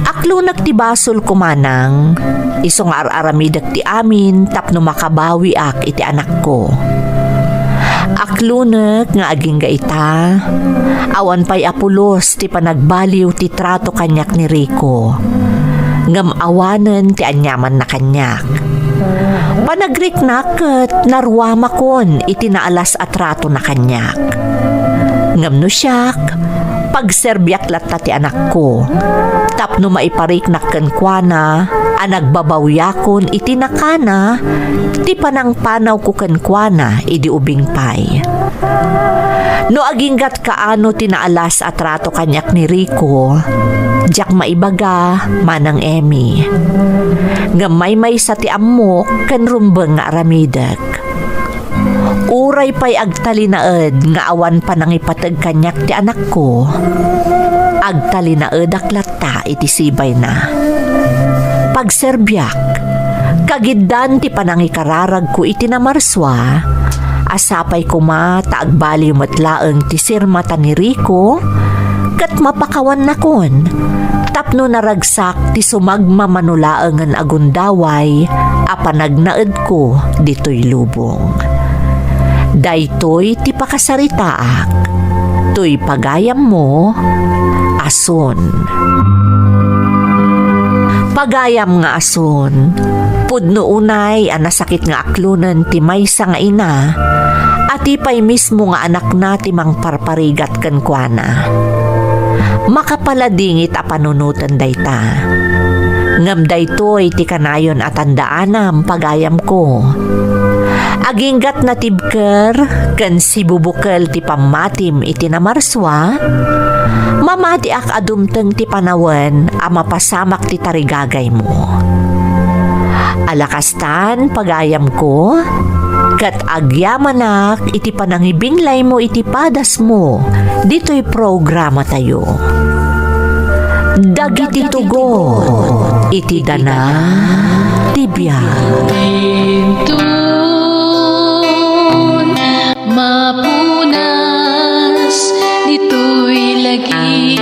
Aklonek ti basolko, manang, isu nga ar-aramidek ti amin tapno makabawiak iti anakko. Aklonek nga agingga ita, awan pay a pulos ti panagbaliw ti trato kaniak ni Rico. Ngem awanen ti aniamanna kaniak. Panagriknak ket naruamakon iti naalas a tratona kaniak. Ngem no siak, pagserbiak latta ti anakko, tapno maipariknak kenkuana a nagbabawiakon iti nakana ti panangpanawko kenkuana idi ubing pay. No aginggat kaano ti naalas a trato kaniak ni Rico, diak maibaga, Manang Emmy. Ngem maymaysa ti ammok ken rumbeng nga aramidek. Uray pay agtalinaed nga awan panangipateg kaniak ti anakko, agtalinaedak latta iti sibayna. Pagserbiak, kagiddan ti panangikararagko iti namarsua, a sapay koma ta agbaliw met laeng ti sirmata ni Rico, ket mapakawannakon tapno naragsak ti sumagmamano laengen a gundaway a panagnaedko ditoy lubong. Daytoy ti pakasaritaak. Toy pagayammo, Asun. Pagayam nga Asun, pudno unay a nasakit nga aklonen ti maysa nga ina a ti pay mismo nga anakna ti mangparparigat kenkuana. Makapaladingit a panunoten dayta. Ngem daytoy ti kanayon a tandaanam, pagayamko. Aginggat natibker ken sibubukel ti pammatim iti namarsua, mamatiak a dumteng ti panawen a mapasamak ti tarigagaymo. Ala kastan, pagayamko, ket agyamanak iti panangibinglaymo iti padasmo ditoy programatayo. Dagiti tugot iti dana ti biag. Inton mapunas ditoy lagi.